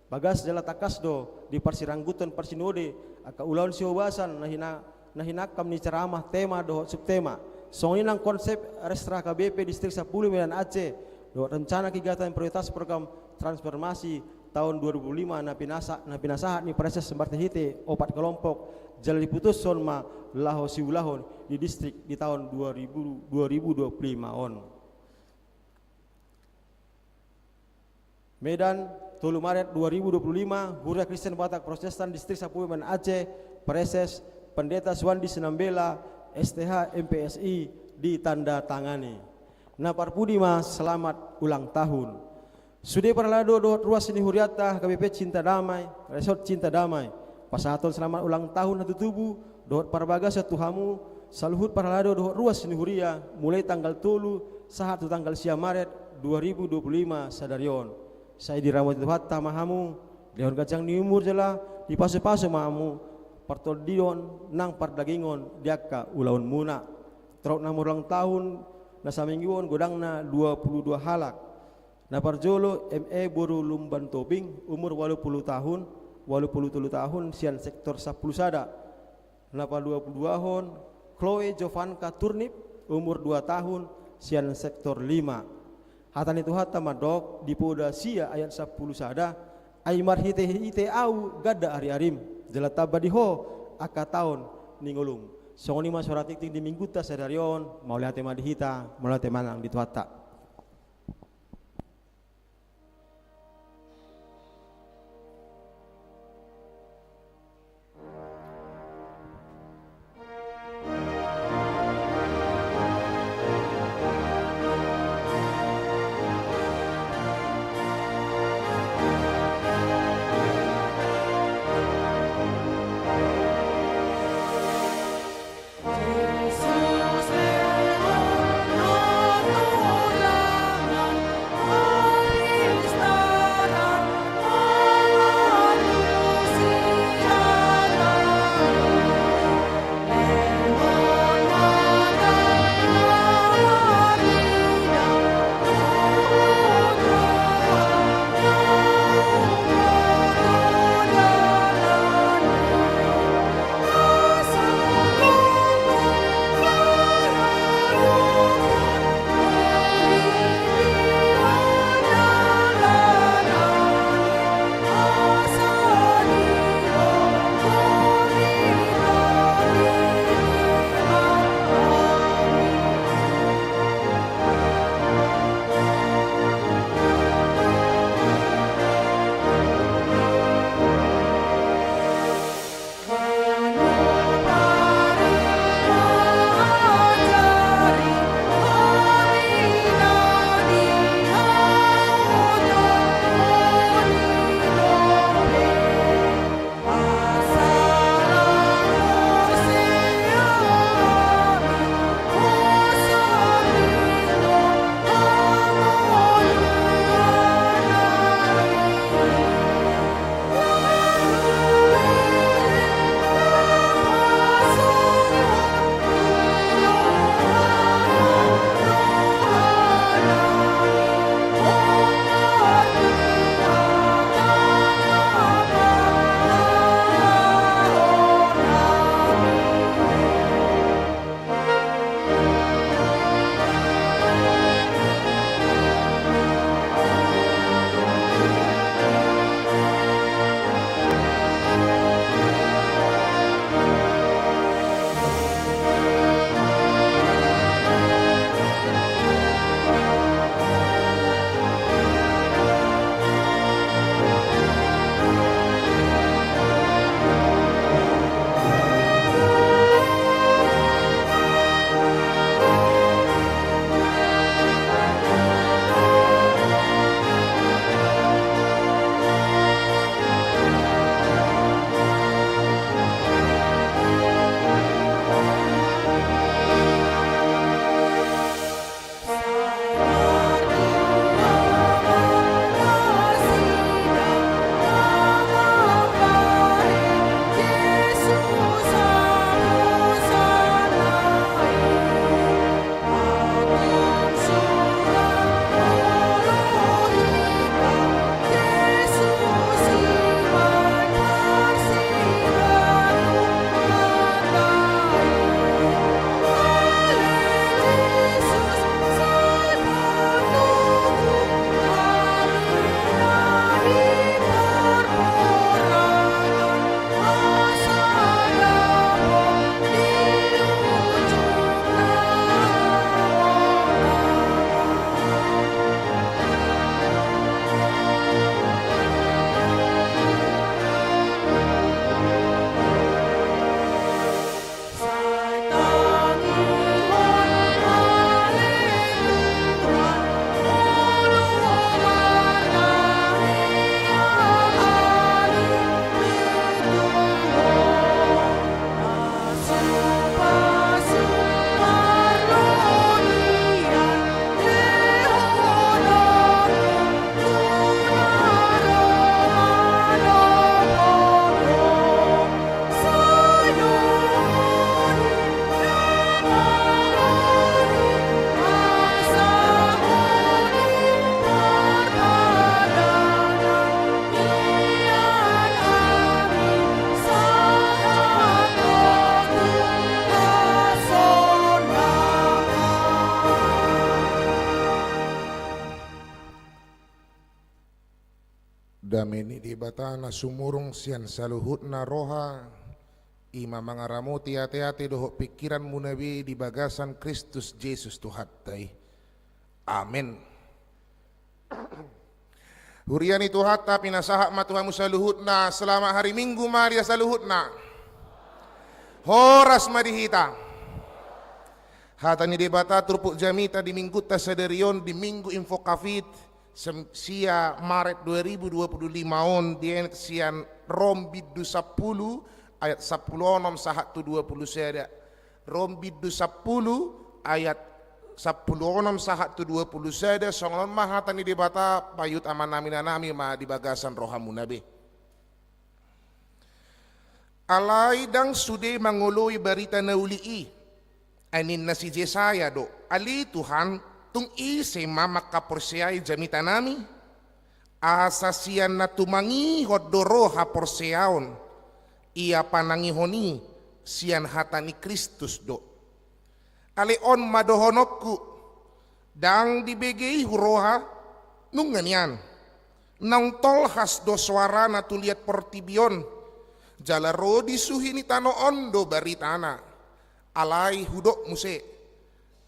Bagas jala tangkas do diparsirangguthon parsinode angka ulaon sihobasan na hina-, na hinangkam ni ceramah, tema dohot subtema. Songon i nang konsep Restra H K B P Distrik Sampulu Medan Aceh dohot rencana kegiatan prioritas program transformasi taon dua ribu dua puluh lima na pinasa-, na pinasahat ni Praeses Martin Hite opat kelompok, jala diputushon ma laho siulahon di distrik di taon dua ribu, dua ribu dua puluh lima on. Medan, tolu Maret dua ribu dua puluh lima, Huria Kristen Batak Protestan Distrik Sampulu Medan Aceh, Praeses, Pendeta Suwandi Sinambela, S T H, M P S I, ditandatangani. Na parpudi ma selamat ulang tahun. Sude parhalado dohot ruas ni hurianta H K B P Cinta Damai, Resort Cinta Damai, pasahathon selamat ulang tahun hatutubu dohot parbagason tu hamu saluhut parhalado dohot ruas ni huria, mulai tanggal tolu sahat tu tanggal sia Maret dua ribu dua puluh lima sadari on. Sai diramoti Tuhanta ma hamu, dilehon ganjang ni umur jala dipasupasu ma hamu partondion nang pardagingon di angka ulaonmuna. Torop na marulang tahun na saminggu on godangna dua puluh dua halak. Na parjolo M E boru Lumban Tobing, umur ualu pulu tahun, ualu pulu tolu tahun, sian sektor sampulu sada. Na paduapuluduahon Chloe Jovanka Turnip, umur dua tahun, sian sektor lima. Hata ni Tuhanta mandok di Poda sia ayat sampulu sada, ai marhitehite ahu ganda ariarim, jala tamba di ho angka taon ni ngolum. Songon i ma suara tingting di minggunta sadari on. Mauliate ma di hita, mauliate ma nang di Tuhanta. Dame ni Debata na sumurung sian saluhutna roha, i ma mangaramoti ateate dohot pingkiranmuna be di bagasan Kristus Jesus Tuhanta i. Amen. Huria ni Tuhanta, pinasahat ma tu hamu saluhutna, selamat hari Minggu ma di saluhutna. Horas ma di hita. Hata ni Debata turpuk jamita di Minggunta sadari on, di Minggu Invocavit, sem-, sia Maret dua ribu dua puluh lima on, dienet sian Rom bindu sampulu ayat sampulu onom sahat tu dua puluh sada. Rom bindu sampulu ayat sampulu onom sahat tu dua puluh sada, songon on ma hata ni Debata, paihut amanami, inanami ma di bagasan rohamuna be. Alai ndang sude mangoloi barita na uli i. Ai ninna si Jesaya do, ale Tuhan, tung ise ma mangkaporseai jamitanami? Asa sian na tumangihon do ro haporseaon, ia panangihon i sian hata ni Kristus do. Ale on ma dohononku, ndang dibege i huroha, nunga nian. Naung tolhas do soarana tu liat portibi on, jala ro di suhi ni tano on do baritana. Alai hudok muse,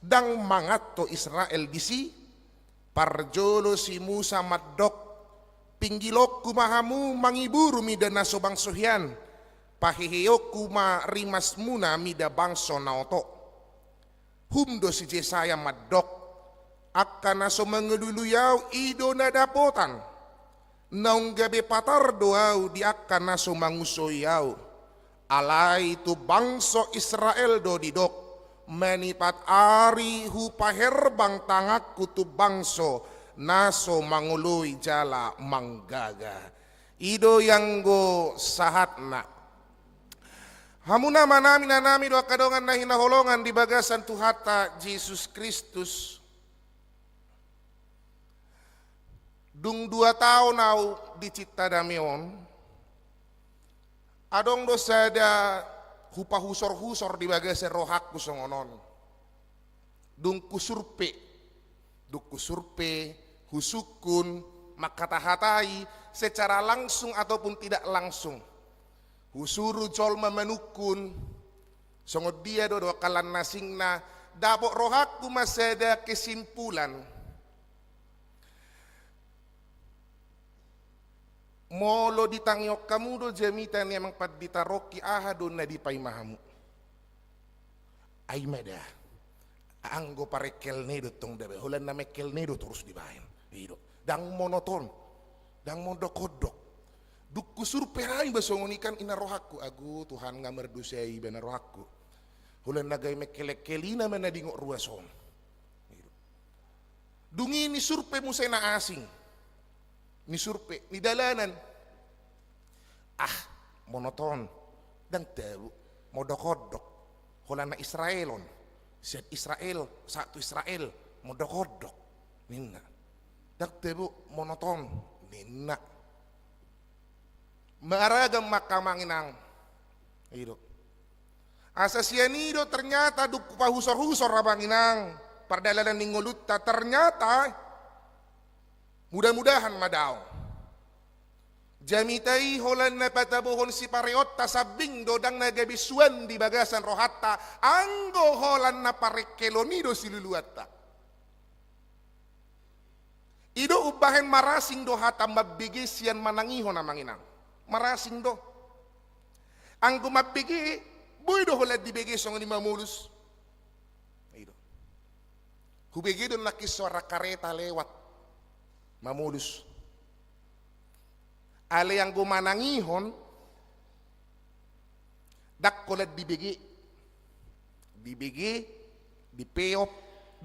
ndang manganto Israel disi. Parjolo si Musa mandok, pinggilonku ma hamu mangiburu mida na so bangso hian, paheheonku ma rimasmuna mida bangso na oto. Hum do si Jesaya mandok, angka na so mangalului ahu i do na dapotan. Naung gabe patar do ahu di angka na so mangusoi ahu. Alai tu bangso Israel do didok, manipat ari hupaherbang tanganku tu bangso na so mangoloi jala manggaga. I do i anggo sahatna. Hamu amanami, inanami dohot angka dongan na hinaholongan di bagasan Tuhanta Jesus Kristus. Dung dua taon ahu di Cinta Dame on, adong do sada hupahusor-husor di bagasan rohangku songon on. Dung husurpe, dung husurpe, husungkun, manghata-hatai secara langsung ataupun tidak langsung. Husuru jolma manungkun, songon dia do dohot angka na asingna, dapot rohangku ma sada kesimpulan. Molo ditangihon hamu do jamita ni amang pandita Rocky, aha do na dipaima hamu? Ai ma da. Anggo parengkelna i do tong da, holan na mengkelna i do torus dibaen. I do. Ndang monoton. Ndang mondok-ondok. Dung husurpe hami ba songon i kan, i na rohangku. Agu Tuhan, nga mardosa iba, na rohangku. Holan na gabe mengkel-engkel i nama na dingot ruas on. I do. Dung i nisurpe muse na asing. Nisurpe, nidalanan. Ah, monoton. Ndang tabo, mondok-ondok. Holan na Israel on. Sian Israel, sahat tu Israel, mondok-ondok. Ninna. Ndang tabo, monoton. Ninna. Maragam ma angka amang inang. I do. Asa sian i do ternyata dung hupahusor-husor amang inang pardalanan ni ngolunta, ternyata mudah-mudahan ma daong. Jamita i holan na patabohon sipareonta sambing do, ndang na gabe suan di bagasan rohanta, anggo holan na parengkelon i do siluluanta. I do umbahen marasing do hata mambege sian manangihon amang inang. Marasing do. Anggo mambege, boi do holan dibege songon i mamolus. I do. Hubege do nangkin soara kareta lewat. Mamolus. Alai anggo manangihon, ndang holan dibege. Dibege, dipeop,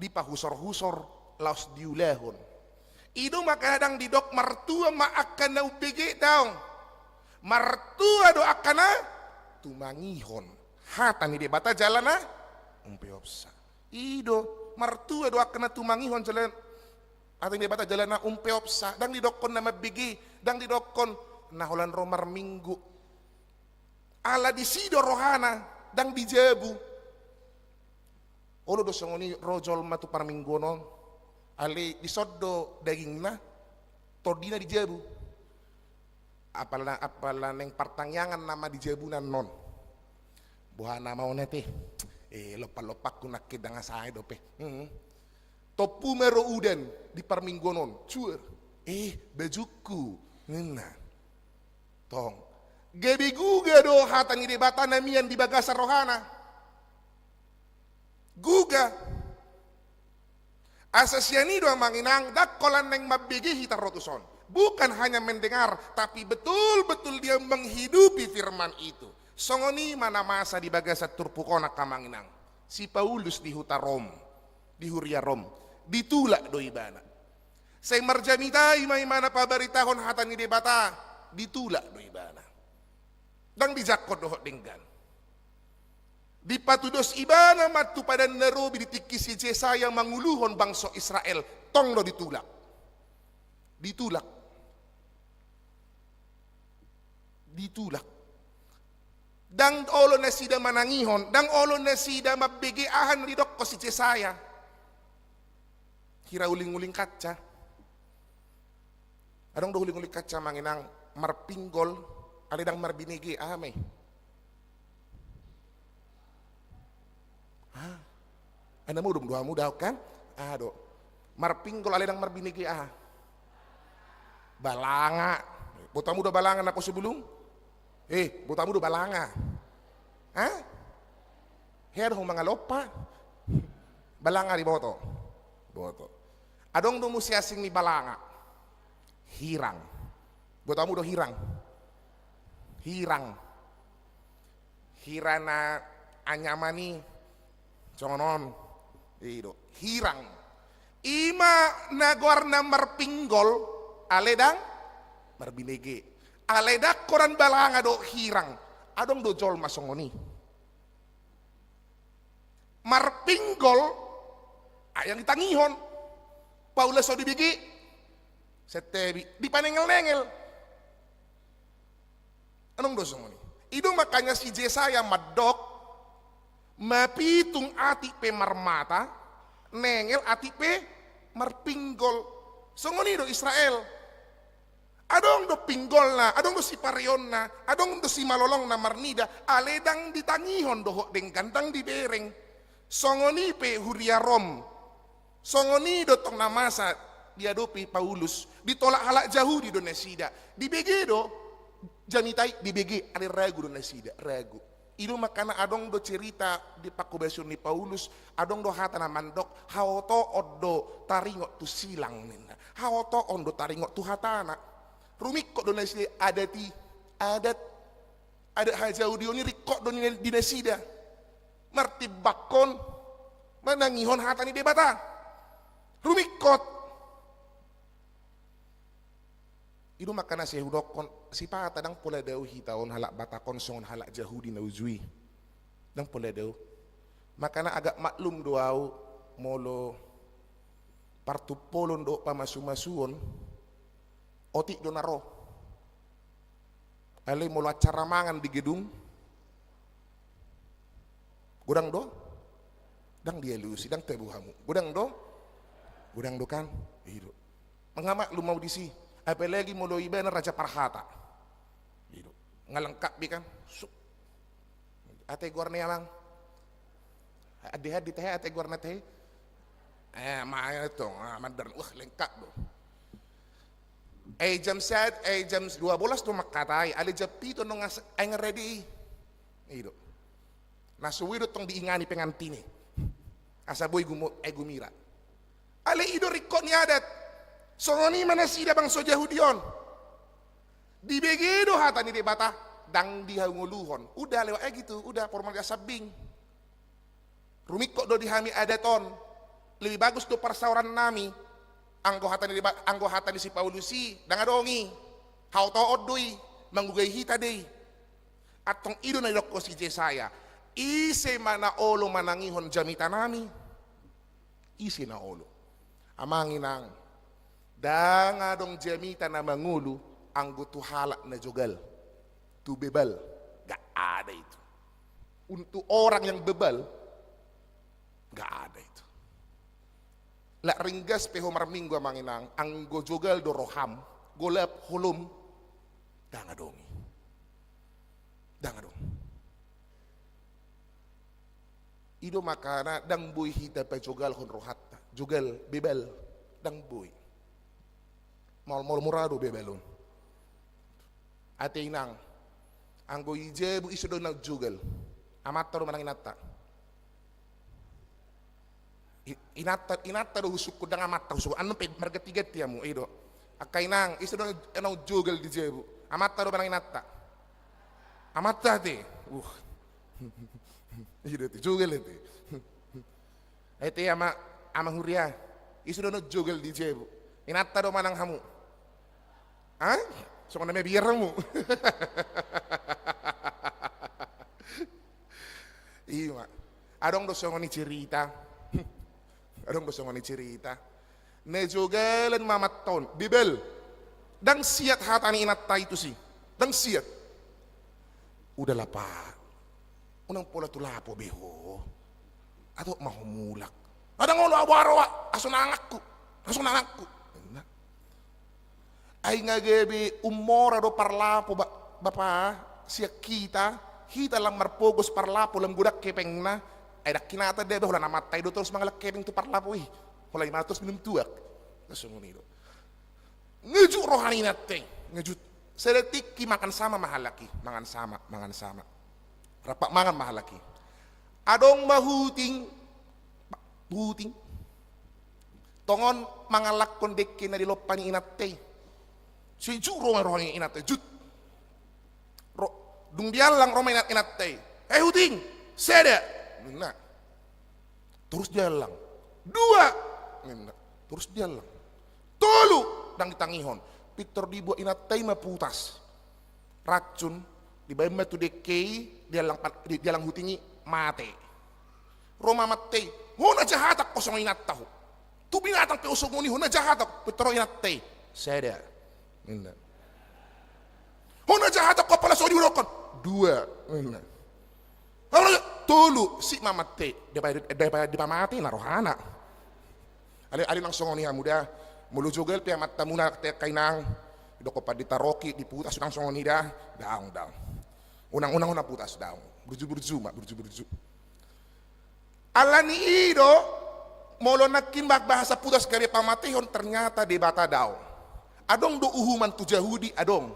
dipahusor-husor, laos diulahon. I do ma kadang didok martua ma angka na umbege daong. Martua do angka na tumangihon hata ni Debata jala na umpeopsa. I do, martua do angka na tumangihon jala hata ni Debata jala na umpeopsa. Ndang didokkon na mambege, ndang didokkon na holan ro marminggu. Ala disi do rohana, ndang di jabu. Olo do songon i ro jolma tu parmingguon on, alai dison do dagingna, tondina di jabu. Apala, apala naeng partangiangan nama di jabuna on. Boha nama on ate? Eh, lompan-lompanku nangkin ndang sae dope. Hmm. Tompu ma ro udan di parmingguon on. Cuer. Eh, bajungku. Ninna. Tong. Gabe guga do hata ni Debata na mian di bagasan rohana. Guga. Asa sian i do amang inang, ndang holan naeng mambege hita ro tuson. Bukan hanya mendengar, tapi betul-betul dia menghidupi firman itu. Songon i ma na masa di bagasan turpuk on angka amang inang. Si Paulus di huta Rom, di huria Rom, ditulak do ibana. Sai marjamita i ma ibana pabaritahon hata ni Debata, ditulak do ibana. Ndang dijangkon dohot denggan. Dipatudos ibana ma tu padan na robi di tingki si Jesaya manguluhon bangso Israel, tong do ditulak. Ditulak. Ditulak. Ndang olo nasida manangihon, ndang olo nasida mambege aha na didokkon si Jesaya. Hira uling-uling kaca. Adong do uling-uling kaca amang inang marpinggol, alai ndang marbinege, aha ma i? Hah? Ai na modom do hamu da on kan? Aha do? Marpinggol alai ndang marbinege aha? Balanga. Boto hamu do balanga naposo bulung? Eh, boto hamu do balanga? Hah? Hea do hamu mangalompa? Balanga diboto. Boto. Adong do muse asing ni balanga. Hirang. Boto hamu do hirang? Hirang. Hira na anyaman i songon on. I do. Hirang. I ma na goarna marpinggol, alai ndang marbinege. Alai ndang holan balanga dohot hirang. Adong do jolma songon i. Marpinggol, ai ndang ditangihon. Paulus so dibege, setebi, dipanengel-nengel. Adong do songon i. I do makana si Jesaya mandok, mapitung atik pe marmata, nengel atik pe marpinggol. Songon i do Israel. Adong do pinggolna, adong do sipareonna, adong do simalolongna marnida, alai ndang ditangihon dohot denggan, ndang dibereng. Songon i pe huria Rom. Songon i do tong na masa diadopi Paulus, ditolak halak Jahudi do nasida. Dibege do, jamita i dibege, alai ragu do nasida, ragu. I do makana adong do cerita di panghobasion ni Paulus, adong do hata na mandok, haotoon do taringot tu silang ninna. Haotoon do taringot tu hatana. Rumingkot do nasida adat i, adat, adat hajahudion i ringkot do ni, di nasida. Martimbangkon, manangihon hata ni Debata. Rumingkot. I do makana sai hudokkon, sipata ndang pola dao hita on halak Batak on songon halak Jahudi na uju i. Ndang pola dao. Makana agak maklum do au molo partumpolon dohot pamasumasuon, otik do na ro. Alai molo acara mangan di gedung, godang do? Ndang dialusi, ndang tabo hamu. Godang do? Godang do kan? I do. Nga maklum au disi. Apalagi molo ibana raja parhata. I do. Nga lengkap be kan? Suk. Ate goarna i amang. Ade hadi tahe ate goarna tahe. Eh, ma tong, ah, mandar, wah, lengkap do. Eh, jam sad, eh, jam dua belas do mangkatai, alai jam pitu nunga s-, aeng ready i. I do. Na so boi do tong diingani pengantin i. Asa boi gumo-, eh, gumira. Alai i do ringkot ni adat. Songon i ma nasida bangso Jahudi on. Dibege do hata ni Debata, ndang dihangoluhon. Udah lewat aja gitu, udah formalitas sambing. Rumingkot do di hami adat on. Lebih bagus do parsaoran nami. Anggo hata ni Deba-, anggo hata ni si Paulus i, ndang adong i. Haotoon do i, mangugai hita do i. Antong i do na didokkon si Jesaya. Ise ma na olo manangihon jamita nami? Ise na olo? Amang inang, ndang adong jamita na mangolu anggo tu halak na jogal, tu bebal. Gak ada itu. Untuk orang yang bebal, gak ada itu. Lak ringgas pe ho marminggu amang inang, anggo jogal do roham, golap holom, Ndang adong i. Ndang adong. I do makana ndang boi hita pajogalhon rohanta. Jogal, bebal. Ndang boi. Maol, maol mura do bebal on. Ate inang, anggo i jabu ise do na jogal? Amanta do manang inanta? I-, inanta, inanta do husungkun, ndang amanta husungkun. Anu pe marganti-ganti hamu, i do. Angka inang, ise do na jogal di jabu? Amanta do manang inanta? Amanta ate. Uh. I do ate, jogal ate. Ate ama, ama huria. Ise do na jogal di jabu? Inanta do manang hamu? Ha? Songon na mabiar hamu. Ima. Adong do songon i cerita. Adong do songon i cerita. Na jogalan ma amanta on. Bebal. Ndang siat hata ni inanta i tusi. Ndang siat. Udahlah, Pak. Unang pola tu lapo be ho. Atok ma ho mulak. Ndang olo, ahu ro, ahu, aso nanganku. Aso nanganku. Ninna. Ai nga gabe ummora do parlapo, ba-, Bapa, sian hita, hita lam marpogos parlapo, lam godang hepengna. Ai ndang hinata do be, holan amanta i do torus mangalap hepeng tu parlapo i. Holan i ma torus minum tuak. Songon i do. Ngejut roha ni inanta i, ngejut. Sada tingki mangan sama ma halak i, mangan sama, mangan sama. Rap mangan ma halak i. Adong ma huting, huting. Tongon mangalakkon dengke na di lompa ni inanta i. Sejut roha, roha ni inanta i, jut. Ro-, dung diallang ro ma inanta i. Eh, huting, sada. Ninna. Torus diallang. Dua. Ninna. Torus diallang. Tolu. Ndang ditangihon. Pintor dibuat inanta i ma putas. Racun. Dibaen ma tu dengke i, diallang pa-, di-, diallang huting i, mate. Ro ma amanta i. Ho na jahat ho songon inanta ho. Tu binatang pe ho songon i, ho na jahat ho. Pintor ro inanta i. Sada. Ninna. Ho na jahat ho, apala so diudokkon. Dua. Ninna. Apala tolu, sip ma amanta i. Daripada, daripada dipamate na rohana. Ale, ale, ndang songon i hamu da. Molo jogal pe amantamuna, angka inang, didokkon pandita Rocky, diputas, ndang songon i da. Daong, daong. Unang, unang, unang putas, daong. Burju-burju ma, burju-burju. Alani i do, molo nangkin ba-, bahasa putas gabe pamatehon, ternyata Debata dao. Adong do uhuman tu Jahudi, adong.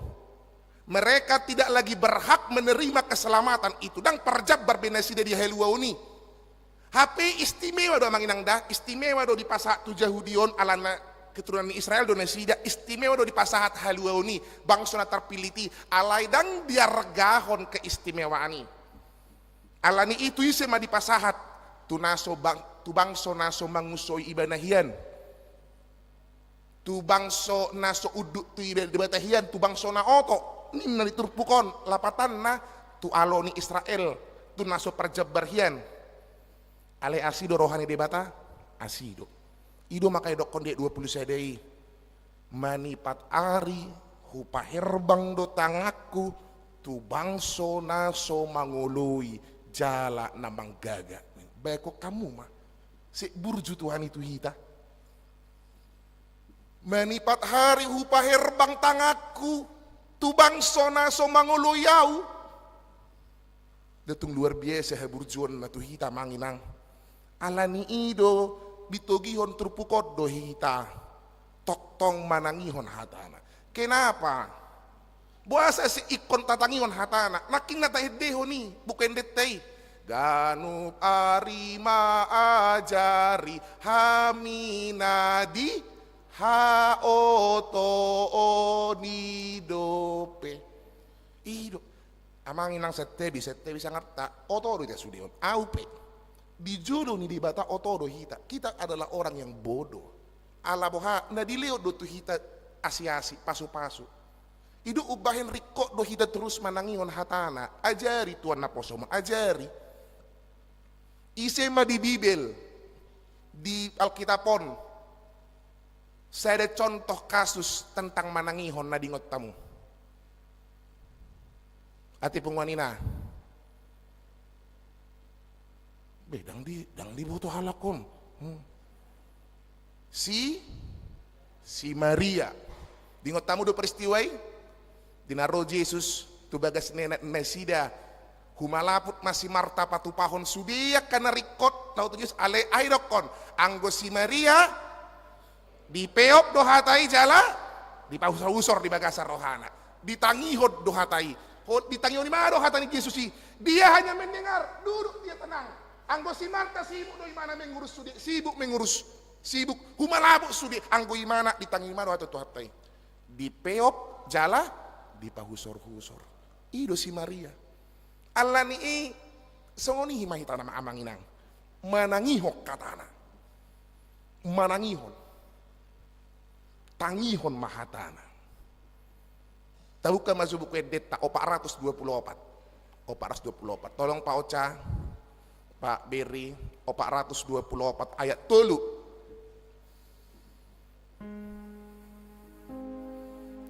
Mereka tidak lagi berhak menerima keselamatan itu. Ndang parjambar be nasida di haluaon i. Hape istimewa do, amang inang da, istimewa do dipasahat tu Jahudi on, alana keturunan ni Israel do nasida, istimewa do dipasahat haluaon i, bangso na tarpillit i, alai ndang diargahon keistimewaan i. Alani i tu ise ma dipasahat? Tu na so bang-, tu bangso na so mangusoi ibana hian. Tu bangso na so unduk tu iba-, Debata hian, tu bangso na oto, ninna di turpuk on, lapatanna tu alo ni Israel, tu na so parjambar hian. Alai asi do roha ni Debata? Asi do. I do maka didokkon di ayat dua puluh sada i. Manipat ari hupaherbang do tanganku tu bangso na so mangoloi jala na manggaga. Baen hamu ma. Sip burju Tuhan i tu hita. Manipat ari hupaherbang tanganku tu bangso na so mangoloi ahu. Tung luar biasa haburjuonna tu hita, amang inang. Alani i do ditogihon turpuk on do hita tongtong manangihon hatana. Kenapa? Boasa sai ingkon tatangihon hatana? Nangkin na taendehon i, buku endenta i. Ganup ari ma ajari hami na di haotoon i dope. I do. Amang inang, santabi, santabi, sangarta, oto do hita sude on. Ahu pe. Di jolo ni Debata oto do hita. Kita adalah orang yang bodoh. Ala boha, na dilehon do tu hita asi-asi, pasu-pasu. I do umbahen ringkot do hita torus manangihon hatana. Ajari, Tuan naposo ma, ajari. Ise ma di Bibel, di Alkitab on, sada contoh kasus tentang manangihon na diingot hamu? Ate punguan ina. Be, ndang di, ndang diboto halak on. Hmm. Si, si Maria. Diingot hamu do peristiwa i? Di na ro Jesus tu bagas ni nasida, humalaput ma si Marta patupahon sude angka na ringkot laho tu Jesus, alai ai dokkon, anggo si Maria dipeop do hata i jala dipahusor-husor di bagasan rohana. Ditangihon do hata i. Ho, ditangihon i ma do hata ni Jesus i. Dia hanya mendengar, duduk dia tenang. Anggo si Marta sibuk do imana mengurus sude, sibuk mengurus, sibuk humalaput sude, anggo imana ditangihon i ma do hata Tuhanta i. Dipeop jala dipahusor-husor. I do si Maria. Alani i, songon i ma hita na amang inang. Manangihon hatana. Manangihon. Tangihon ma hatana. Tabuka ma jo Buku Endenta opat ratus dua puluh opat. Opat ratus dua puluh opat. Tolong Pak Ocha, Pak Beri, opat ratus dua puluh opat ayat tolu.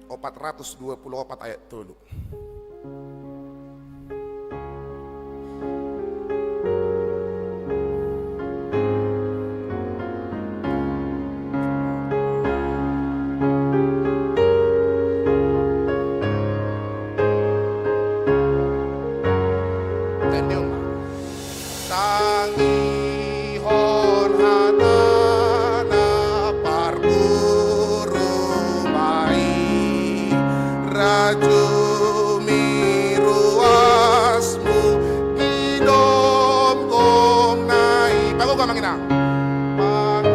Opat ratus dua puluh opat ayat tolu. Tandem. Tangihon hatana parguru ma i, rajumi ruasmu ginomgom na i. Pagogo amang inang. Pang-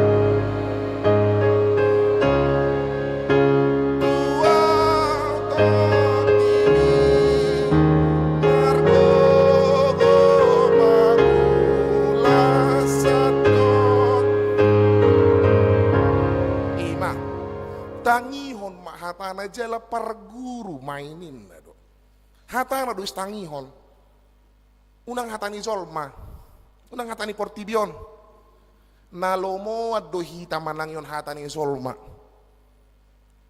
Ima, tangihon ma hatana jala parguru ma i ninna do. Hatana do ditangihon. Unang hata ni jolma, unang hata ni portibi on. Na lomoan do hita manangihon hata ni jolma.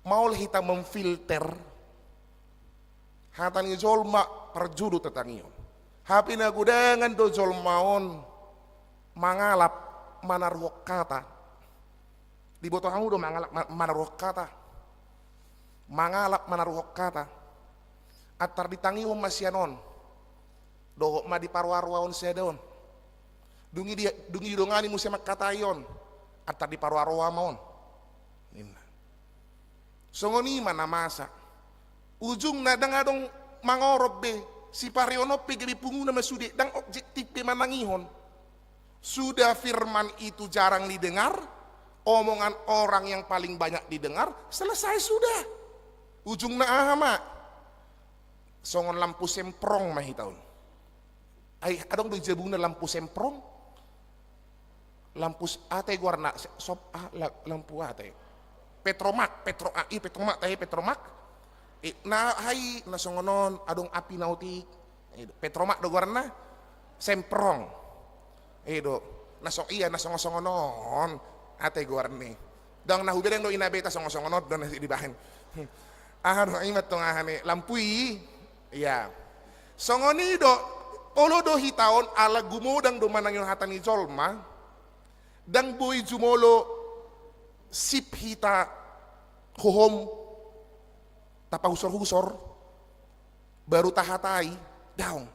Maol hita memfilter hata ni jolma, parjolo tatangihon. Hape na godangan do jolma on mangalap manaruhon hata. Diboto hamu do mangalap ma-, manaruhon hata? Mangalap manaruhon hata. Antar ditangihon ma sian on. Dohot ma diparoa-roa on sada on. Dung i di-, dung i didongani muse mangkatai on. Antar diparoa-roa ma on. Ninna. Songon i ma na masa. Ujungna ndang adong mangorom be, sipareonon pe gabe punguna ma sude, ndang objektif be manangihon. Sudah firman itu jarang didengar, omongan orang yang paling banyak didengar, selesai sudah. Ujungna aha ma? Songon lampu semprong ma hita on. Ai, adong do i jabuna lampu semprong? Lampu s-, aha ate goarna, se-, sop-, ah, la-, lampu aha ate? Petromak, petro-, ah, i petromak, tahe petromak. I, na, aha i, na songon on, adong api na otik. I do, petromak do goarna, semprong. I do, na so-, ia, na songon-songon on, aha ate goarna i. Ndang na hubedeng do i na beta songon-songon on, do na dibahen. Aha do, i ma tong aha ni, lampu i, ia. Songon i do, olo do hita on ala gumodang do manangihon hata ni jolma, ndang boi jumolo sip hita hohom tapahusor-husor, baru tahatai, daong.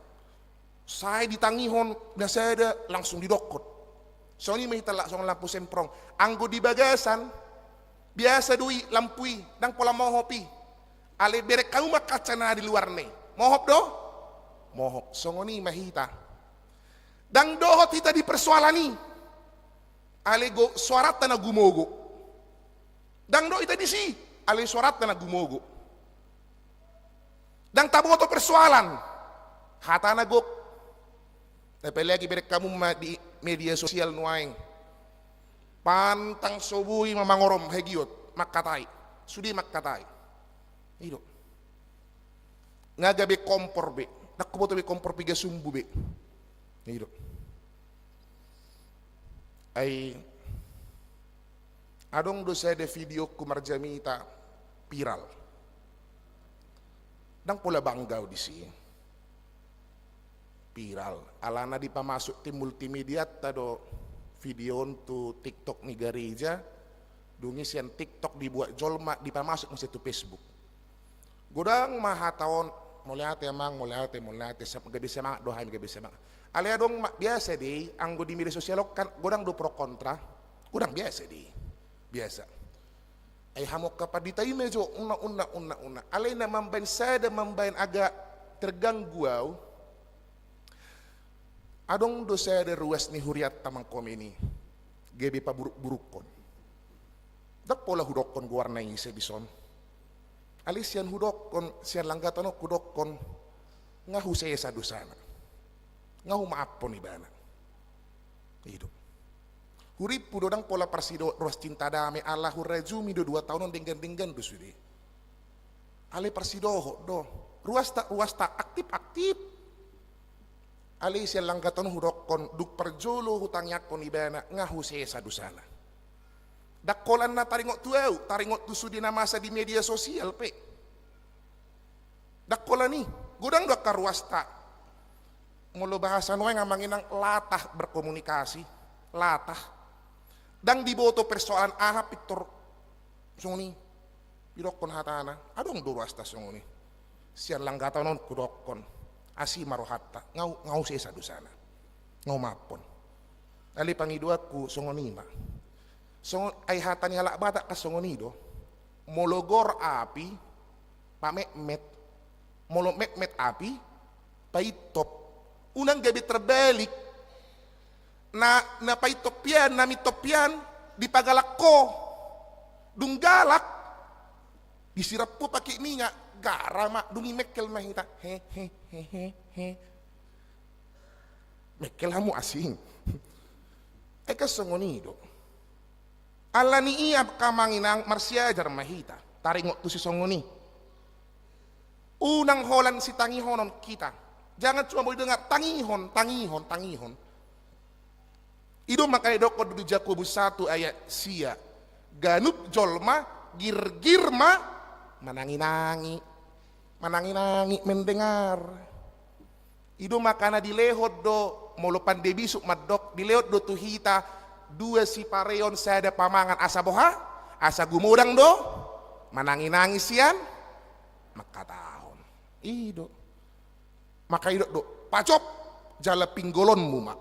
Sai ditangihon na sada langsung didokkon. Songon i ma hita la-, songon lampu semprong. Anggo di bagasan, biasa do i lampu i, ndang pola mohop i. Alai bereng hamu ma kaca na di luarna i. Mohop do? Mohop. Songon i ma hita. Ndang dohot hita di persoalan i. Alai do soaranta na gumogo. Ndang dohot hita disi. Alai soaranta na gumogo. Ndang taboto persoalan. Hatana gok. Apalagi bereng hamu ma di media sosial nuaeng. Pantang so boi ma mangorom hagiot, mangkatai. Sude mangkatai. I do. Nga gabe kompor be. Ndang huboto be kompor piga sumbu be. I do. Ai, adong do sada videoku marjamita viral. Ndang pola bangga au disi. Viral. Alana dipamasuk tim multimedianta do video on tu TikTok ni gareja, dung i sian TikTok dibuat jolma, dipamasuk muse tu Facebook. Godang ma hata on, mauliate amang, mauliate, mauliate, sem-, gabe semangat do hami, gabe semangat. Alai adong ma, biasa do i, anggo di media sosial on kan, godang do pro kontra, godang, biasa do i, biasa. Ai hamu angka pandita i ma jo, unang, unang, unang, unang. Alai na mambaen sada, mambaen agak terganggu au. Adong do sada ruas ni hurianta mangkomen i, gabe paburuk-burukkon. Ndang pola hudokkon goarna ise dison. Alai sian hudokkon, sian langgaton on hudokkon, nga husesa dosana. Nga humaaphon ibana. I do. Hurimpu do ndang pola parsidohot ruas Cinta Damai, ala hurajumi do dua taon on, denggan-denggan do sude. Alai parsidohot do. Ruasta, ruasta aktif-aktif. Alai sian langgaton hudokkon, dung parjolo hutangiangkon ibana, nga husesa dosana. Ndang holan na taringot tu au, taringot tu sude na masa di media sosial pe. Ndang holan i, godang do angka ruasta. Molo bahasa nuaeng, amang inang, latah berkomunikasi, latah. Ndang diboto persoalan aha pintor songon i didokkon hatana. Adong do ruasta songon i. Sian langgaton on hudokkon, asi ma rohanta, nga hu-, nga husesa dosana. Nga humaaphon. Alai pangidoanku songon i ma. Songon, ai hata ni halak Batak kan songon i do. Molo gor api, pametmet. Molo metmet api, paintop. Unang gabe terbalik. Na, na paintop hian, na mintop hian, dipagalak ho. Dung galak, disiram ho pakai minyak, garam ma, dung i mengkel ma hita. He, he, he, he, he. Mengkel hamu asing. Ai kan songon i do. Alani i angka amang inang, marsiajar ma hita taringot tu sisongon i. Unang holan sitangihonon hita. Jangan cuma mau didengar, tangihon, tangihon, tangihon. I do makana didokkon di Jakobus satu ayat sia. Ganup jolma girgir ma mananginangi. Mananginangi mendengar. I do makana dilehon do, molo pande bisuk mandok, dilehon do tu hita dua sipareon sada pamangan, asa boha? Asa gumodang do mananginangi sian mangkatahon. I do. Maka didok do, pajop jala pinggolonmu ma.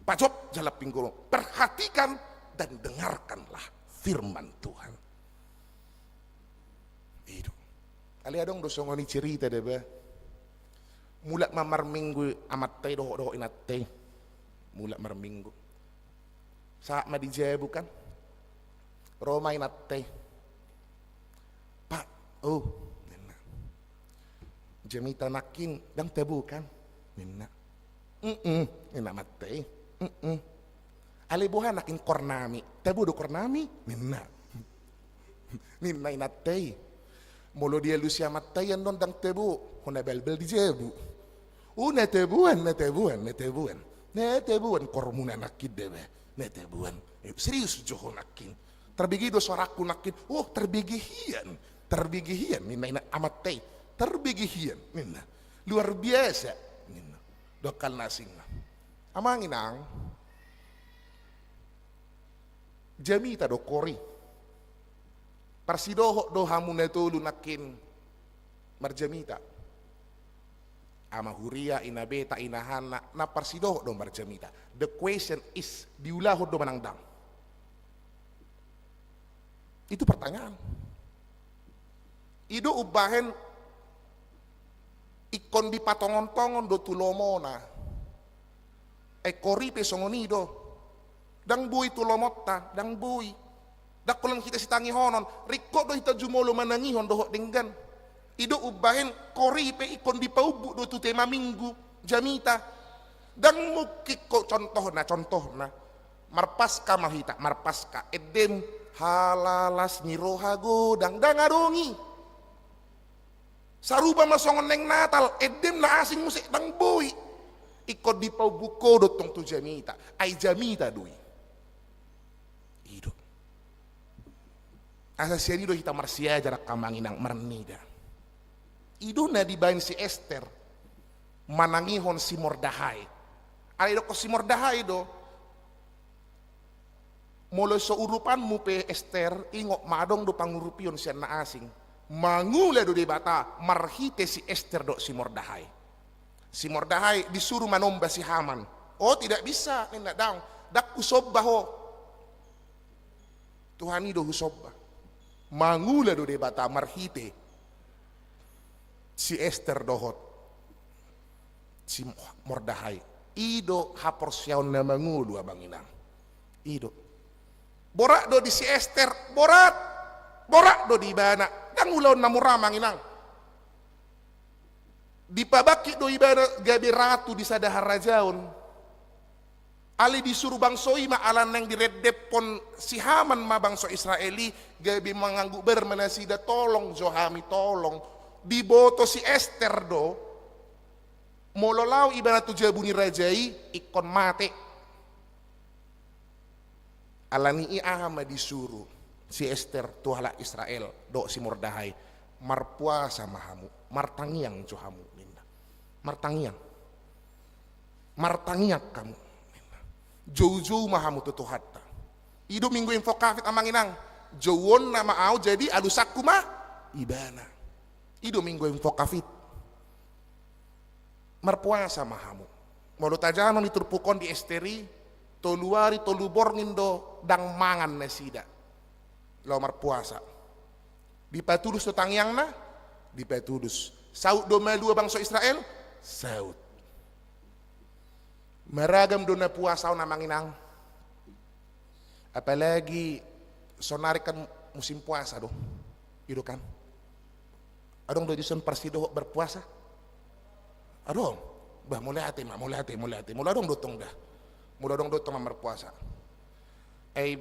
Pajop jala pinggolon. Perhatikan dan dengarkanlah firman Tuhan. I do. Alai adong do songon i cerita deba. Mulak ma marminggu amanta i dohot, dohot inanta i. Mulak marminggu. Sahat ma di jabu kan. Ro ma inanta i. Pak, oh, ninna. Jamita nangkin, ndang tabo kan? Ninna. Mm-mm, ninna amanta i. Mm-mm. Alai boha nangkin kornami? Tabo do kornami? Ninna. Ninna inanta i. Molo dialusi amanta i annon ndang tabo, hona balbal di jabu. Oh, na taboan, na taboan, na taboan. Na taboan kormuna nangkin deba. Na taboan. Eh, serius jo ho nangkin. Tarbege do soarangku nangkin. Oh, tarbege hian. Tarbege hian, ninna, ninna amanta i. Tarbege hian, ninna. Luar biasa, ninna. Dongkal na asing na. Amang inang, jamita do kor i. Parsidohot do hamu na tolu nangkin marjamita. Ama huria, ina beta, ina hanna, na parsidohot do marjamita. The question is, diulahon do manang ndang? Itu pertanyaan. I do umbahen ingkon dipatongon-tongon do tu lomona. Ai kor i pe songon i do. Ndang boi tu lomonta, ndang boi. Ndang holan hita sitangihonon, ringkot do hita jumolo manangihon dohot denggan. I do umbahen kor i pe ingkon dipaumbuk do tu tema minggu, jamita. Ndang mungkin ho contohna, contohna. Marpaska ma hita, marpaska. Endem halalas ni roha godang, ndang adong i. Sarupa ma songon naeng Natal, endem na asing muse, ndang boi. Ingkon dipaumbuk ho do tong tu jamita. Ai jamita do i. I do. Asa sian i do hita marsiajar angka amang inang, marnida. I do na dibaen si Ester manangihon si Mordahai. Alai didokkon si Mordahai do, molo so urupanmu pe Ester, ingot ma adong do pangurupion sian na asing. Mangula do Debata marhite si Ester dohot si Mordahai. Si Mordahai disuru manomba si Haman. "Oh, tidak bisa," ninna, "daong, ndang husomba ho. Tuhan i do husomba." Mangula do Debata marhite si Ester dohot si Mordahai. I do haporseaon na mangolu, amang inang. I do. Borat do di si Ester, borat. Borat do di ibana. Ndang ulaon na mura, amang inang. Dipabangkit do ibana gabe ratu di sada harajaon. Alai disuru bangso i ma, ala naeng direndephon si Haman ma bangso Israel i, gabe manganggubar ma nasida, "Tolong jo hami, tolong." Diboto si Ester do, molo laho ibana tu jabu ni raja i, ingkon mate. Alani i aha ma disuru si Ester tu halak Israel dohot si Mordahai? "Marpuasa ma hamu, martangiang jo hamu," ninna. "Martangiang. Martangiang hamu," ninna. "Joujou ma hamu tu Tuhanta." I do Minggu Invocavit, amang inang. "Jouonna ma ahu, jadi alusanku ma ibana." I do Minggu Invocavit. "Marpuasa ma hamu." Molo tajaha annon di turpuk on, di Ester i, tolu ari tolu borngin do ndang mangan nasida laho marpuasa. Dipatulus do tangiangna? Dipatulus. Saut do malua bangso Israel? Saut. Maragam do na puasa on, amang inang. Apalagi sonari kan musim puasa do. I do kan. Adong do dison parsidohot berpuasa? Adong. Bah, mauliate ma, mauliate, mauliate. Molo adong do tong da. Molo adong do tong na marpuasa. Ai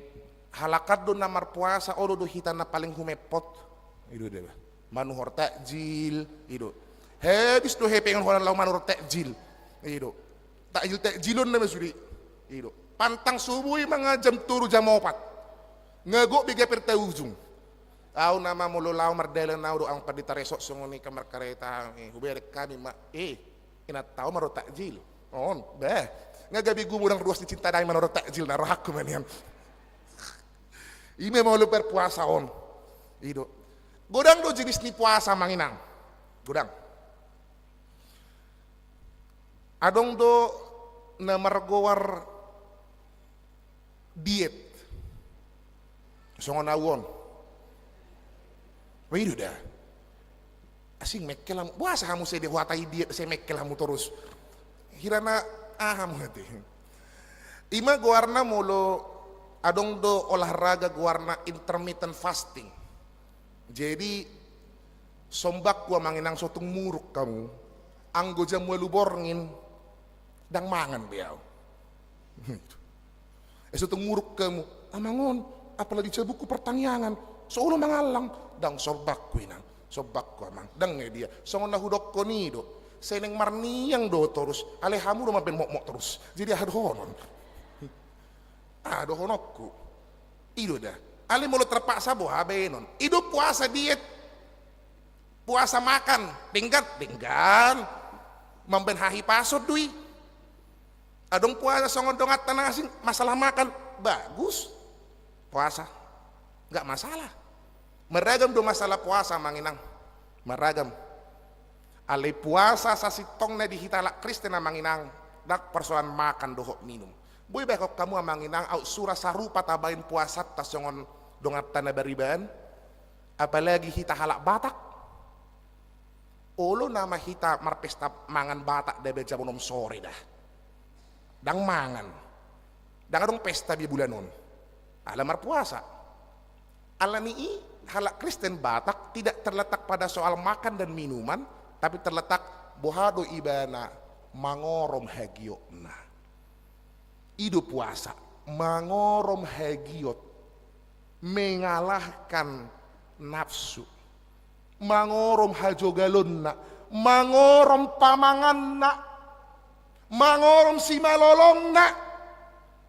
halak an do na marpuasa, olo do hita na paling humepot. I do da, bah. Manuhor takjil, i do. Habis do hepengan holan laho manuhor takjil. I do. Takjil-takjilon nama sude. I do. Pantang subuh i mangan jam tolu jam opat. Nga gok be gaper taujung. Au nama molo laho mardalan au dohot amang pandita Resot songon i, kan markareta, eh, hubereng hami ma, eh, inanta au manuhor takjil. On, bah. Nga gabe gumodang ruas ni cinta dami manuhor takjil, na rohangku ma nian. I ma molo berpuasa on. I do. Godang do jenis ni puasa, amang inang. Godang. Adong do na margoar diet. Songon au on. Bah, i do da. Asing mengkel hamu. Boasa hamu sai dihuatai diet, sai mengkel hamu torus? Hira na aha hamu ate? I ma goarna molo adong do olahraga goarna intermittent fasting. Jadi, sombangku, amang inang, so tung muruk hamu. Anggo jam ualu borngin, ndang mangan be au. Eh, so tung muruk hamu, "Amang, on, apala di jabungku partangiangan, so olo mangallang." Ndang, sombangku, inang, sombangku, amang. Ndang, eh, dia. Songon na hudokkon i do. Sai naeng marniang do torus, alai hamu do mambaen mokmok torus. Jadi aha dohonon? Aha dohononku? I do da. Alai molo terpaksa, boha baenon? I do puasa diet. Puasa makan, denggan, denggan. Mambaen hahipason do i. Adong puasa songon donganta na asing, masalah makan, bagus. Puasa, nggak masalah. Maragam do masalah puasa, amang inang. Maragam. Alai puasa sasintongna di hita halak Kristen, amang inang, ndang persoalan makan dohot minum. Boi baen hamu, amang inang, aut sura sarupa tabaen puasanta songon donganta na bariban, apalagi hita halak Batak. Olo nama hita marpesta mangan Batak da be jam onom sore da. Ndang mangan. Ndang adong pesta be bulan on. Ala marpuasa. Alani i, halak Kristen Batak tidak terletak pada soal makan dan minuman, tapi terletak boha do ibana mangorom hagiotna. I do puasa, mangorom hagiot, mengalahkan nafsu, mangorom hajogalonna, mangorom pamanganna, mangorom simalolongna,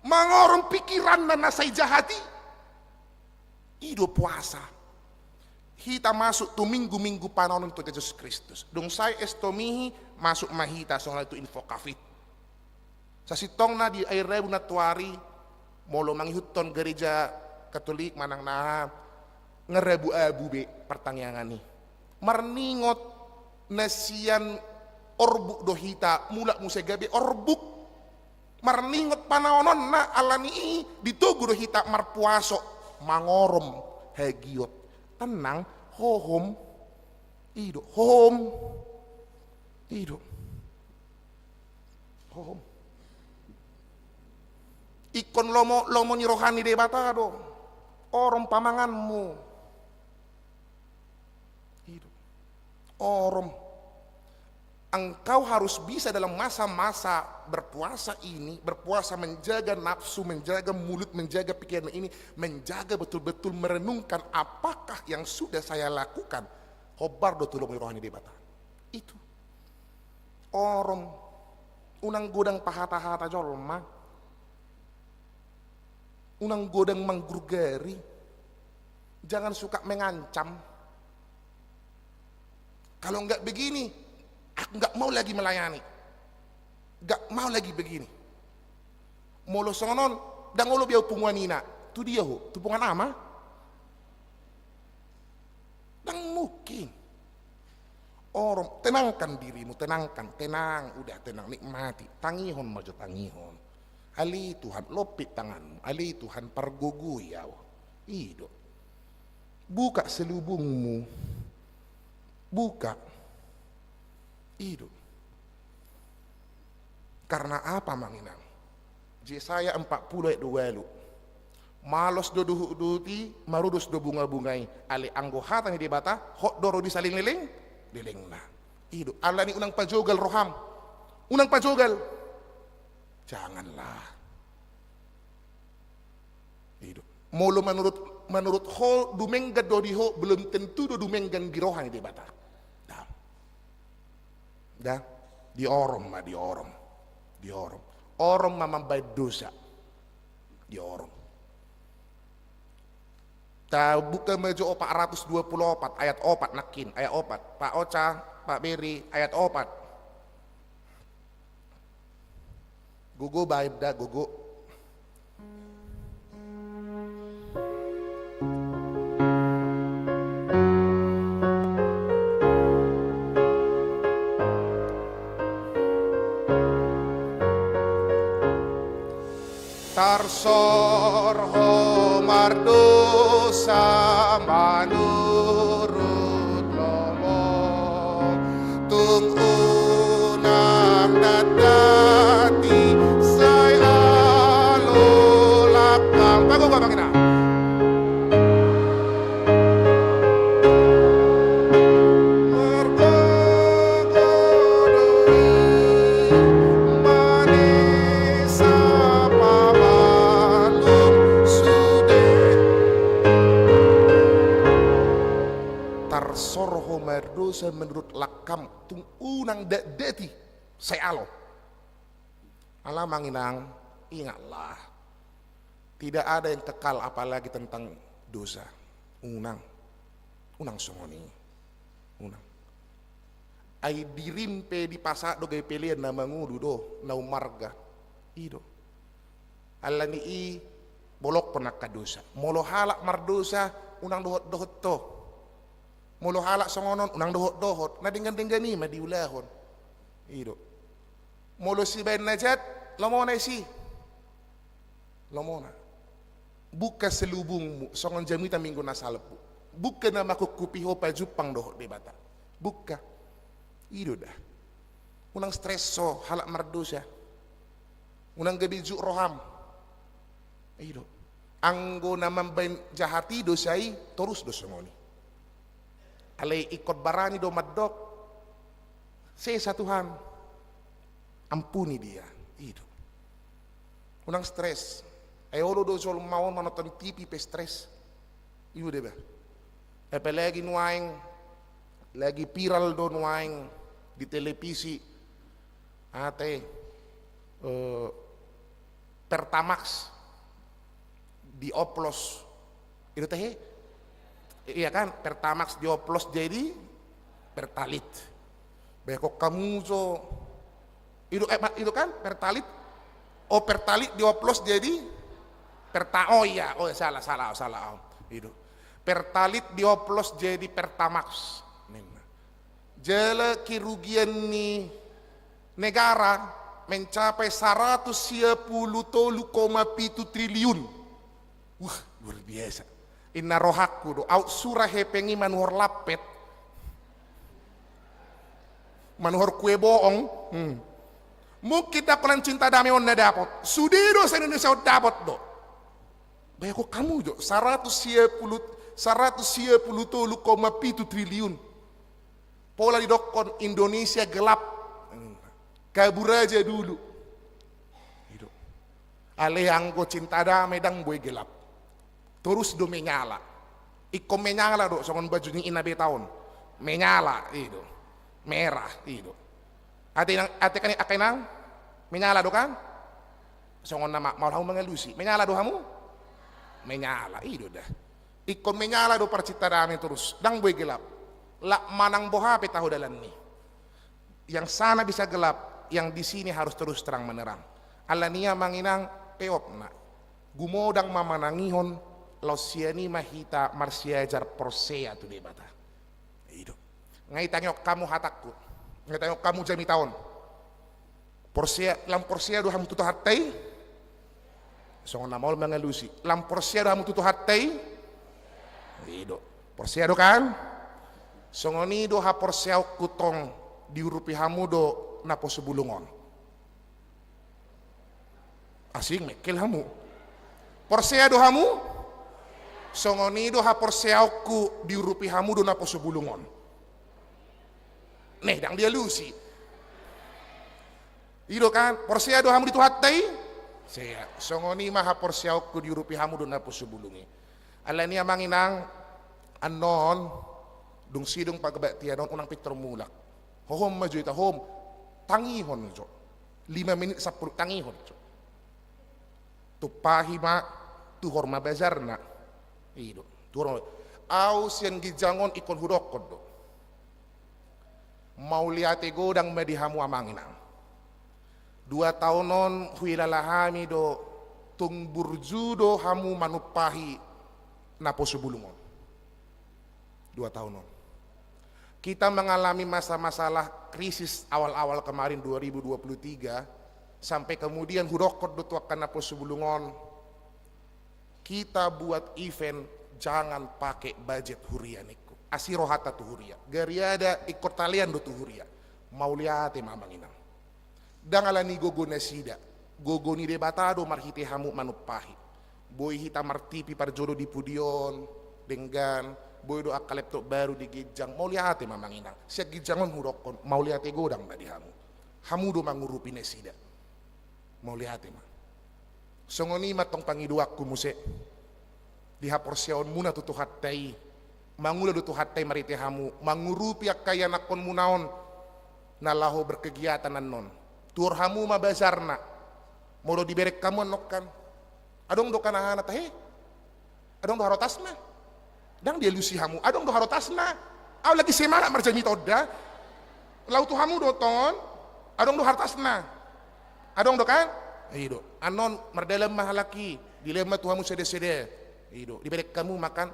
mangorom pikiranna na sai jahat i. I do puasa. Hita masuk tu minggu-minggu panaonon tu Jesus Kristus. Dung sae estomihi, masuk ma hita songon tu Invocavit. Sasintongna di ari Rabu nantoari, molo mangihuthon gereja Katolik manang na aha, Nga rabu-abu be partangiangan i. Marningot na sian orbuk do hita mulak muse gabe orbuk. Marningot panaononna, alani i ditogu do hita marpuaso, mangorom, hagiot. Tenang, hohom. I do, hohom. I do. Hohom. Ingkon lomo, lomo ni roha ni Debata do. Orom pamanganmu. I do. Orom. Engkau harus bisa dalam masa-masa berpuasa ini, berpuasa, menjaga nafsu, menjaga mulut, menjaga pikiran ini, menjaga betul-betul merenungkan apakah yang sudah saya lakukan. Hombar do tu lomo ni roha ni Debata. Itu. Orom. Unang godang pahata-hata jolma. Unang godang manggurgari. Jangan suka mengancam. Kalau nggak begini, aku nggak mau lagi melayani. Nggak mau lagi begini. Molo songon on, ndang olo be au punguan ina. Tu dia ho, tu punguan ama? Ndang mungkin. Orom, tenangkan dirimu, tenangkan, tenang, udah tenang, nikmati. Tangihon ma jo, tangihon. Ale Tuhan, lompit tanganmu, ale Tuhan, pargogoi au. I do. Buka selubungmu. Buka. I do. Karena apa, Amang Inang? Jesaya empat puluh ayat dua puluh ualu. Malos do duhut-duhut i, marudos do bunga-bunga i. Alai anggo hata ni Debata, hot do ro di saleleng-lelengna. I do. Alani unang pajogal roham. Unang pajogal. Janganlah. I do. Molo manurut, manurut ho dumenggan do di ho, belum tentu do dumenggan di roha ni Debata. Ndang. Ndang. Diorom ma, diorom. Diorom. Orom ma mambaen dosa. Diorom. Tabuka ma jo opat ratus dua puluh opat, ayat opat nangkin, ayat opat. Pak Oca, Pak Beri, ayat opat. Gogo baen da, gogo. Tarsor ho mardosa manurut lomo, tung unang dati sai alo lakam. Pagogo, Amang Inang. Margogo do i, manesa pamalum sude. Tarsor ho mardosa menurut lakam, tung unang da-, dati sai alo. Ala, Amang Inang, ingatlah. Tidak ada yang kekal apalagi tentang dosa. Unang. Unang songon i. Unang. Ai dirim pe dipasahat do gabe pelean na mangolu do, na umarga. I do. Alani i bolongkon angka dosa. Molo halak mardosa, unang dohot-dohot ho. Molo halak songon on, unang dohot-dohot. Na denggan-denggan i ma diulahon. I do. Molo sibaen na jat, lomona i si. Lomona. Buka selubungmu, songon jamita minggu na salpu. Buka na mangkupkupi ho pajumpang dohot Debata. Buka. I do da. Unang stres ho halak mardosa. Unang gabe juk roham. I do. Anggo na mambaen jahat i dosa i, torus do songon i. Alai ingkon barani do mandok, sesa Tuhan, ampuni dia. I do. Unang stres. Ai olo do jolma on manonton T V pe stres. I do ba. Apalagi nuaeng, lagi viral do nuaeng di televisi. Ate, eh, Pertamax dioplos. I do tahe? Iya kan, Pertamax dioplos jadi Pertalite. Bekok hamu jo. I do, eh, ma-, i do kan, Pertalite. Oh, Pertalite dioplos jadi Perta-, oh iya, oh, salah, salah, salah. I do. Pertalite dioplos jadi Pertamax, ninna. Jala kerugian ni negara mencapai saratus sia pulu tolu koma pitu triliun. Wah, luar biasa. Inna rohangku do, au sura hepeng i manuhor lampet. Manuhor kue boong. Hmm. Mungkin dang holan Cinta Damai on na dapot. Sude do se-Indonesia on dapot do. Bayangkon hamu jo, saratus sia pulu, saratus sia pulu tolu koma pitu triliun. Pola didokkon Indonesia gelap. Kabur aja dulu. I do. Alai anggo Cinta Damai dang boi gelap. Torus do menyala. Ingkon menyala do, songon baju ni Inna Beta on. Menyala, i do. Merah, i do. Ate nang, ate kan, angka inang? Menyala do kan? Songon na ma-, maol hamu mangalusi. Menyala do hamu? Menyala, i do da. Ingkon menyala do par Cinta Damai torus. Dang boi gelap. Lak manang boha pe taho dalan ni. Yang sana bisa gelap, yang di sini harus terus terang menerang. Alani i amang inang, peopna. Gumodang ma manangihon, laos sian i ma hita marsiajar porsea tu Debata. I do. Nga i tangihon hamu hatangku. Nga i tangihon hamu jamita on. Porsea, lam porsea do hamu tu Tuhanta i? Songon na maol mangalusi. Lam porsea do hamu tu Tuhanta i? I do. Porsea do kan? Songon i do haporseaonku tong diurupi hamu do naposo bulung on. Asing mengkel hamu. Porsea do hamu? Songon i do haporseaonku diurupi hamu do naposo bulung on. Neh, dang dialusi. I do kan, porsea do hamu di Tuhanta i? Sea, songon i ma haporseaonku diurupi hamu do naposo bulung i. Alani i amang inang, annon, dung sidung pangkebaktian on unang pintor mulak. Hohom ma jo hita, hohom. Tangihon jo. Lima menit sampulu tangihon jo. Tumpahi ma, tuhor ma bazarna. I do. Tuhor ma. Au sian ginjang on ingkon hudokkon do. Mauliate godang ma di hamu amang inang. Dua taon on huilala hami do tung burju do hamu manumpahi naposo bulung on. Dua taon on. Kita mengalami masa-masalah krisis awal-awal kemarin dua ribu dua puluh tiga, sampai kemudian hudokkon do tu angka naposo bulung on, kita buat event jangan pakai budget huria ningku. Asi rohanta tu huria. Gariada ingkon talean do tu huria. Mauliate ma amang inang. Dang alani gogo nasida, gogo ni Debata do marhite hamu manumpahi. Boi hita martipi parjolo di pudi on, denggan, boi do angka laptop baru di ginjang, mauliate ma amang inang. Sian ginjang on hudokkon, mauliate godang ma di hamu. Hamu do mangurupi nasida. Mauliate ma. Songon i ma tong pangidoanku muse. Di haporseaonmuna tu Tuhanta i, mangula do Tuhanta i marhite hamu, mangurupi angka ianakkonmuna on, na laho berkegiatan annon. Tuhor hamu ma bazarna, molo dibereng hamu annon kan. Adong do kan ahana tahe? Adong do harotasna? Dang dialusi hamu, adong do harotasna? Au lagi semangat marjamita on da. Laho tu hamu do tong on, adong do harotasna? Adong do kan? I do. Annon mardalan ma halak i, dilehon ma tu hamu sada-sada. I do. Dibereng hamu ma kan.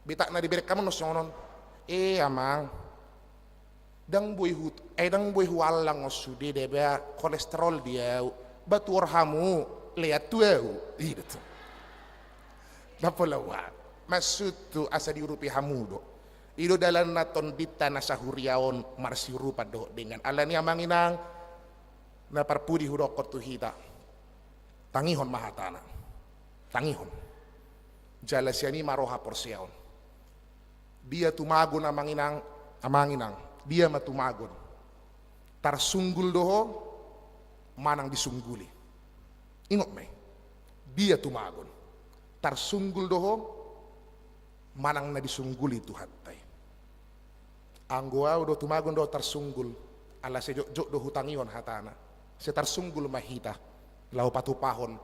Betakna dibereng hamu annon songon on. Eh, amang. Dang boi hu, eh, dang boi huallang on sude deba kolesterol di au. Ba tuhor hamu, lean tu au. I do tu. Na pola ua. Maksudhu asa diurupi hamu do. I do dalanna tondinta na sahuria on marsiurupan dohot denggan. Alani i amang inang, na parpudi hudokkon tu hita. Tangihon ma hatana. Tangihon. Jala sian i ma ro haporseaon. Dia tumagon amang inang, amang inang. Dia ma tumagon. Tarsunggul do ho, manang disungguli. Ingot ma i. Dia tumagon. Tarsunggul do ho, manang na disungguli Tuhanta i. Anggo au do tumagon do tarsunggul, ala sai jotjot do hutangihon hatana. Sai tarsunggul ma hita, laho patupahon,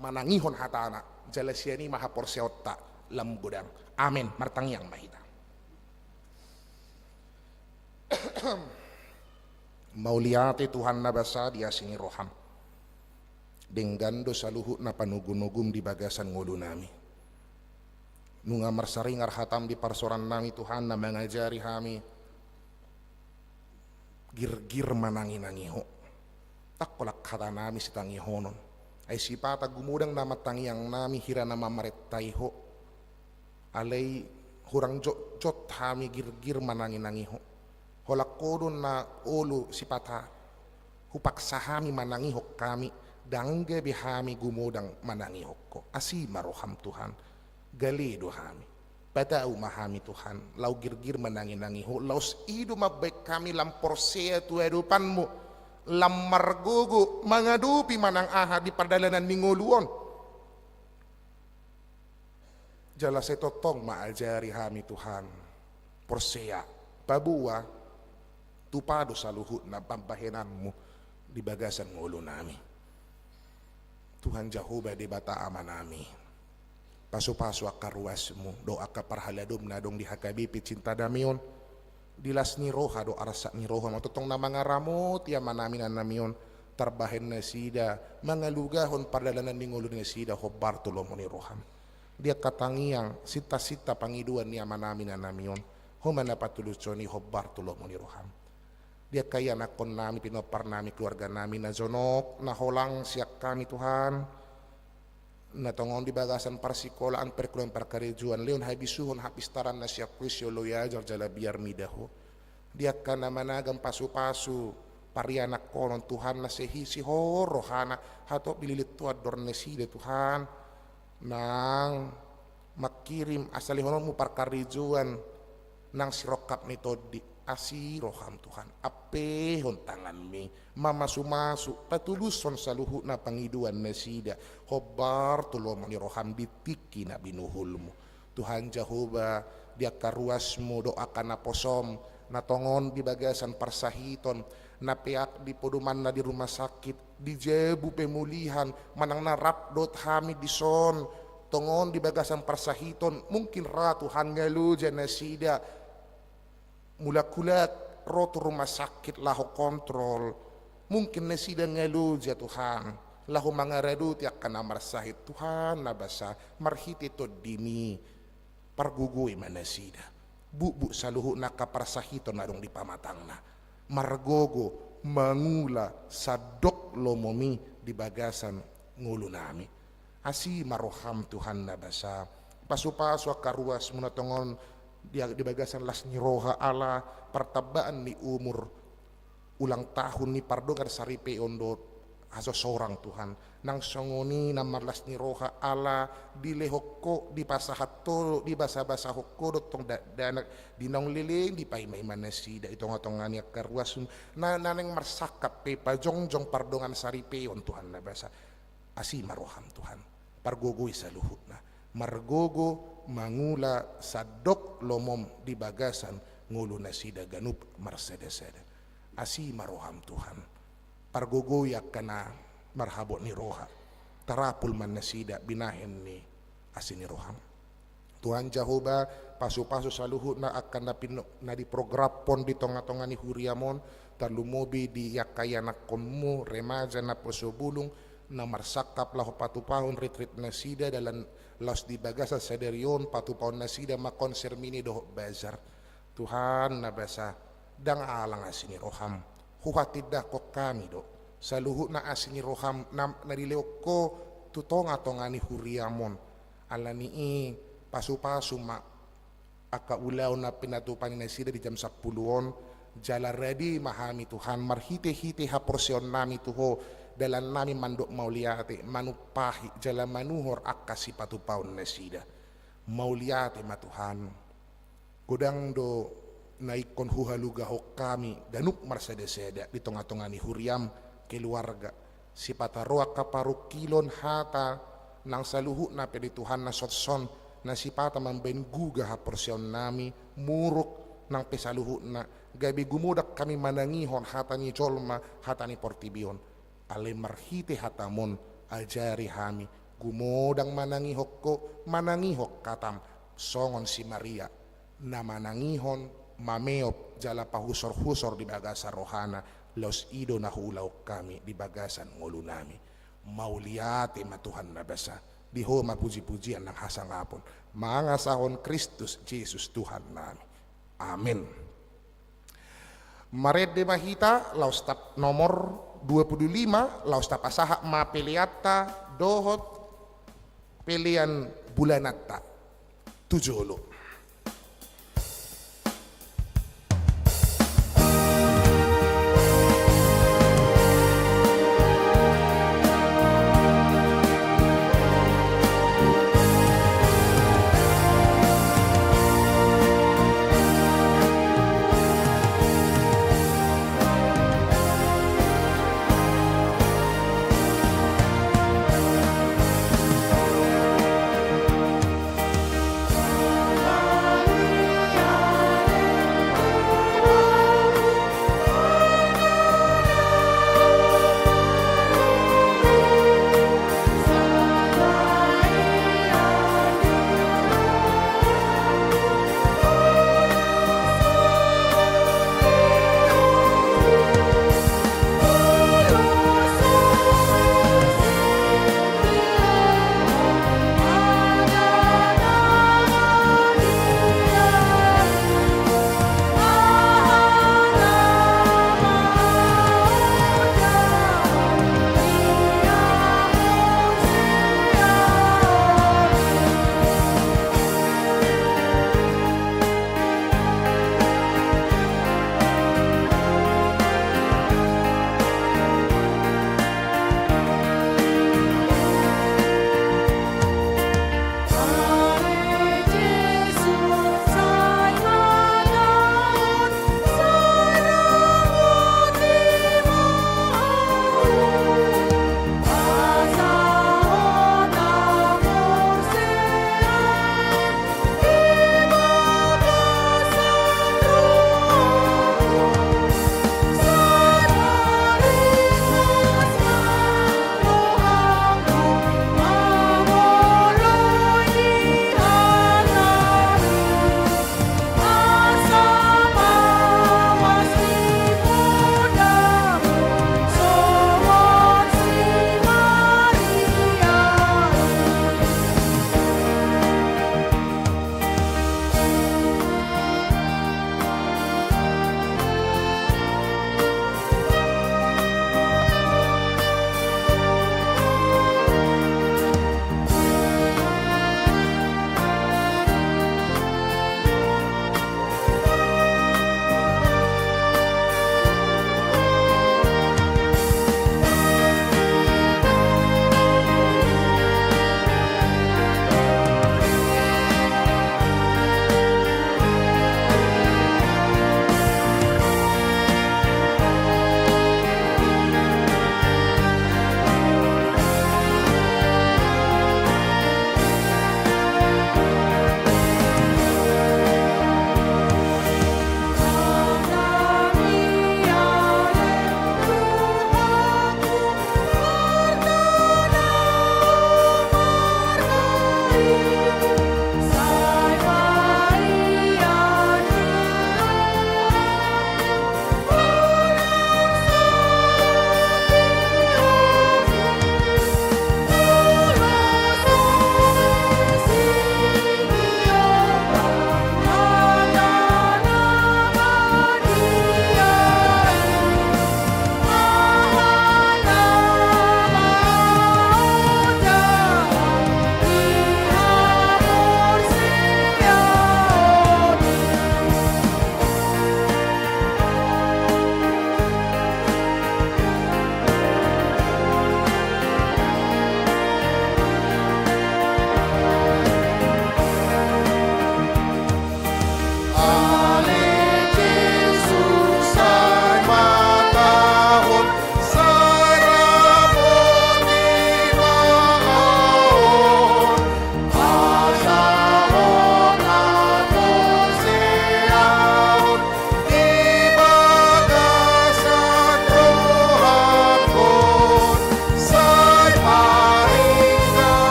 manangihon hatana, jala sian i ma haporseaonta lam godang. Amen. Martangiang ma hita. Mauliate Tuhan na basa di asi ni roham. Denggan do saluhut na panogunogum di bagasan ngolunami. Nunga marsaringar hatam di parsaoran nami Tuhan na mangajari hami girgir manangi-nangi Ho. Ndang holan hata nami sitangihonon. Ai sipata gumodang nama tangiang nami hira na mamarentai Ho. Alai hurang jotjot hami girgir manangi-nangi Ho. Holan Ho do na olo sipata hupaksa hami manangihon hami, ndang gabe hami gumodang manangihon Ho. Asi ma roham Tuhan. Gale do hami. Patau ma hami Tuhan, laho girgir manangi-nangi Ho, laos i do mambahen hami lam porsea tu adopanMu, lam margogo mangadopi manang aha di pardalanan ni ngolu on. Jala sai tongtong ma ajari hami Tuhan, porsea, paboa, tupa do saluhutna pambahenanMu di bagasan ngolu nami. Tuhan Jahowa Debata Ama nami, pasu-pasu angka ruasMu dohot angka parhaladom na adong di H K B P Cinta Damai on, di las ni roha dohot arsak ni roha ma tongtong na mangaramoti amanami inanami on, tarbahen nasida mangalugahon pardalanan ni ngolu nasida hombar tu lomo ni roham. Di angka tangiang, sinta-sinta pangidoan ni amanami inanami on, Ho ma na patulushon i hombar tu lomo ni roham. Di angka ianakkonnami, pinomparnami, keluarganami na jonok, na holang sian hami Tuhan, na tongon di bagasan parsikolaan, parkeluargaan, parkarejoan, lehon habisuhon, hapistaran na sian Ho i sioloi ajar jala biar mida Ho. Di angka na managam pasu-pasu parianakkonon Tuhan, na sai hisi Ho rohana, hatop dililituan do nasida Tuhan. Nang mangkirim asa lehononmu parkarejoan nang sirongkap ni tondi, asi roham Tuhan, ampehon tanganmi, mamasu-masu, patulushon saluhutna pangidoan nasida, hombar tu lomo ni roham di tingki na binuhulmu. Tuhan Jahowa, di angka ruasmu dohot angka naposom, na tongon di bagasan parsahiton, na peak di podomanna di rumah sakit, di jabu pemulihan, manang na rap dohot hami dison, tongon di bagasan parsahiton, mungkin ra Tuhan nga loja nasida, mulak-hulak ro tu rumah sakit laho kontrol, mungkin nasida nga loja Tuhan, laho mangaradoti angka na marsahit Tuhan na basa, marhite tondimi. Pargogoi ma nasida. Bukbuk saluhutna angka parsahiton na adong di pamatangna. Margogo, mangula, sandok lomomi di bagasan ngolunami. Asi ma roham Tuhan na basa. Pasu-pasu angka ruasmu na tongon di, di bagasan las ni roha ala partambaan ni umur. Ulang tahun ni pardongan saripeon dohot hasosorang Tuhan. Nang songon i na marlas ni roha ala dilehon Ho, dipasahat Ho, dibasa-basahon Ho dohot tong dakdanak di naung leleng dipaima-ima nasida di tonga-tonga ni angka ruasmu. Na, na naeng marsangkap pe pajongjong pardongan saripeon Tuhan na basa. Asi ma roham Tuhan. Pargogoi saluhutna. Margogo mangula sandok lomom di bagasan ngolu nasida ganup marsada-sada. Asi ma roham Tuhan. Pargogoi angka na marhabot ni roha. Tarapul ma nasida binahen ni asi ni roham. Tuhan Jahowa, pasu-pasu saluhutna angka na pin-, na diprogramhon di tonga-tonga ni huriam on, tarlumobi di angka ianakkonmu, remaja, naposo bulung, na marsangkap laho patupahon ritrit nasida dalan laos di bagasan sadari on, patupahon nasida ma konser mini dohot bazar. Tuhan na basa, ndang alang asi ni roham. Huhatindangkon hami do saluhutna asi ni roham na, na dilehon Ho tu tonga-tonga ni huriam on. Alani i pasu-pasu ma angka ulaon na pinatupa ni nasida di jam sampulu on, jala rade ma hami Tuhan marhite-hite haporseaonnami tu Ho, dalannami mandok mauliate, manumpahi, jala manuhor angka sipatupaon nasida. Mauliate ma Tuhan. Godang do na ingkon huhalugahon hami ganup marsada-sada di tonga-tonga ni huriam, keluarga. Sipata ro angka parungkilon hata nang saluhutna pe di Tuhan na sonson, na sipata mambahen gugah haporseaonnami, muruk nang pe saluhutna, gabe gumodang hami manangihon hata ni jolma, hata ni portibi on. Alai marhite hatam on, ajari hami, gumodang manangihon Ho, manangihon hatam, songon si Maria, na manangihon, mameop, jala pahusor-husor di bagasan rohana, laos i do na huulahon hami di bagasan ngolunami. Mauliate ma Tuhan na basa, Di Ho ma puji-pujian nang hasangapon, mangasahon Kristus Jesus Tuhan nami. Amen. Marende ma hita laos tap nomor dua puluh lima, laos tapasahat ma peleanta dohot pelean bulananta tu jolo.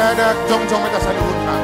Adat jongjong ma hita saluhutna.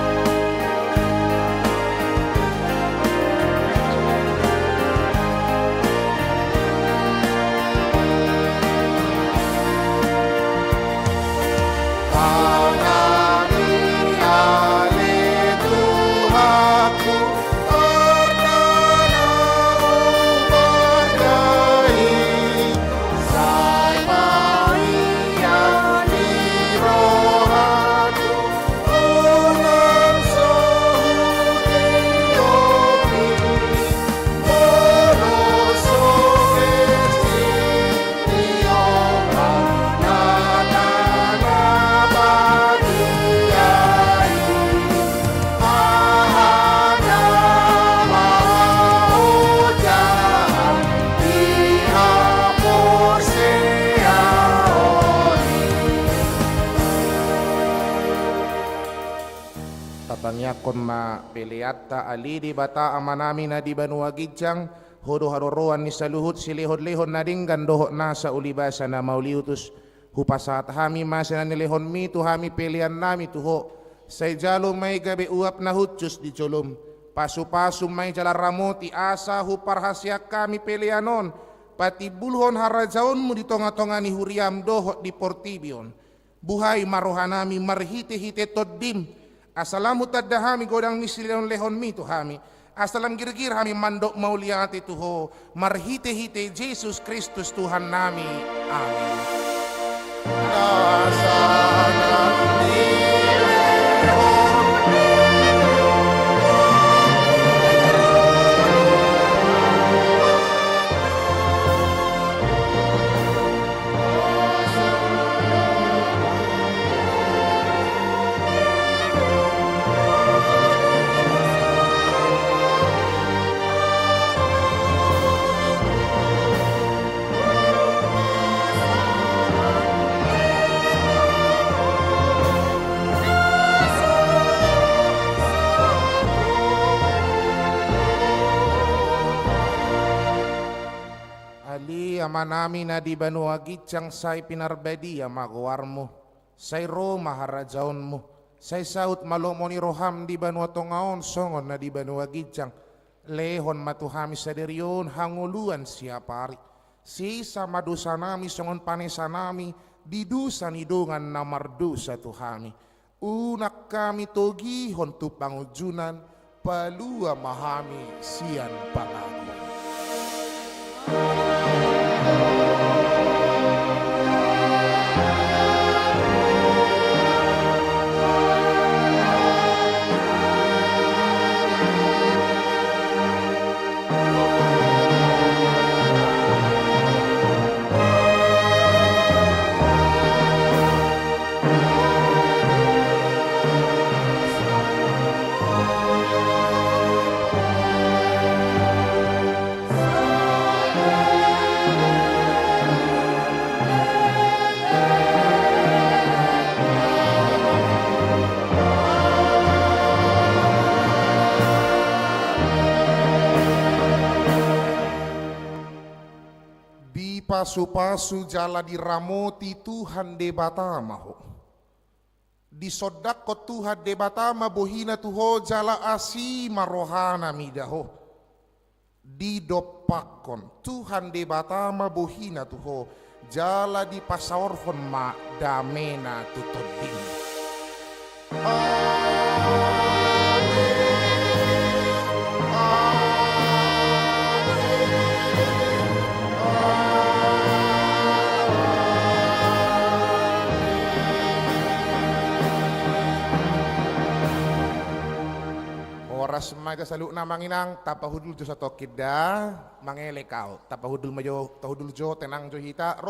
Tatangiangkon ma peleanta. Ale Debata Amanami na di banua ginjang, Ho do haroroan ni saluhut silehonlehon na denggan dohot nasa ulibasa na mauliutus. Hupasahat hami ma sian na nilehonmi tu hami peleannami tu Ho. Sai jalo ma i gabe uap na hushus di jolom. Pasupasu ma i jala ramoti asa huparhaseang hami pelean on patimbulhon harajaonmu di tongatonga ni huriam dohot di portibi on. Buhai ma rohanami marhitehite Tondim, asa lam hutanda hami godang ni silehonlehonmi tu hami, asa lam girgir hami mandok mauliate tu Ho, marhitehite Jesus Kristus Tuhannami. Amin. Ale Amanami na di banua ginjang, sai pinarbadia ma goarmu. Sai ro ma harajaonmu. Sai saut ma lomo ni roham di banua tonga on songon na di banua ginjang. Lehon ma tu hami sadari on hangoluan siapari. Sesa ma dosanami songon panesanami di dosa ni dongan na mardosa tu hami. Unang hami togihon tu pangunjunan, palua ma hami sian pangago. Dipasupasu jala diramoti Tuhan Debata ma ho. Disondangkon Tuhan Debata ma bohina tu ho jala asi ma rohana mida ho. Didompakkon Tuhan Debata ma bohina tu ho jala dipasaorhon ma damena tu tondim. Amen. Amen. Amen. Horas ma hita saluhutna amang inang, tapahundul jo satongkin da, mangelek ahu, tapahundul ma jo, tahundul jo, tenang jo hita.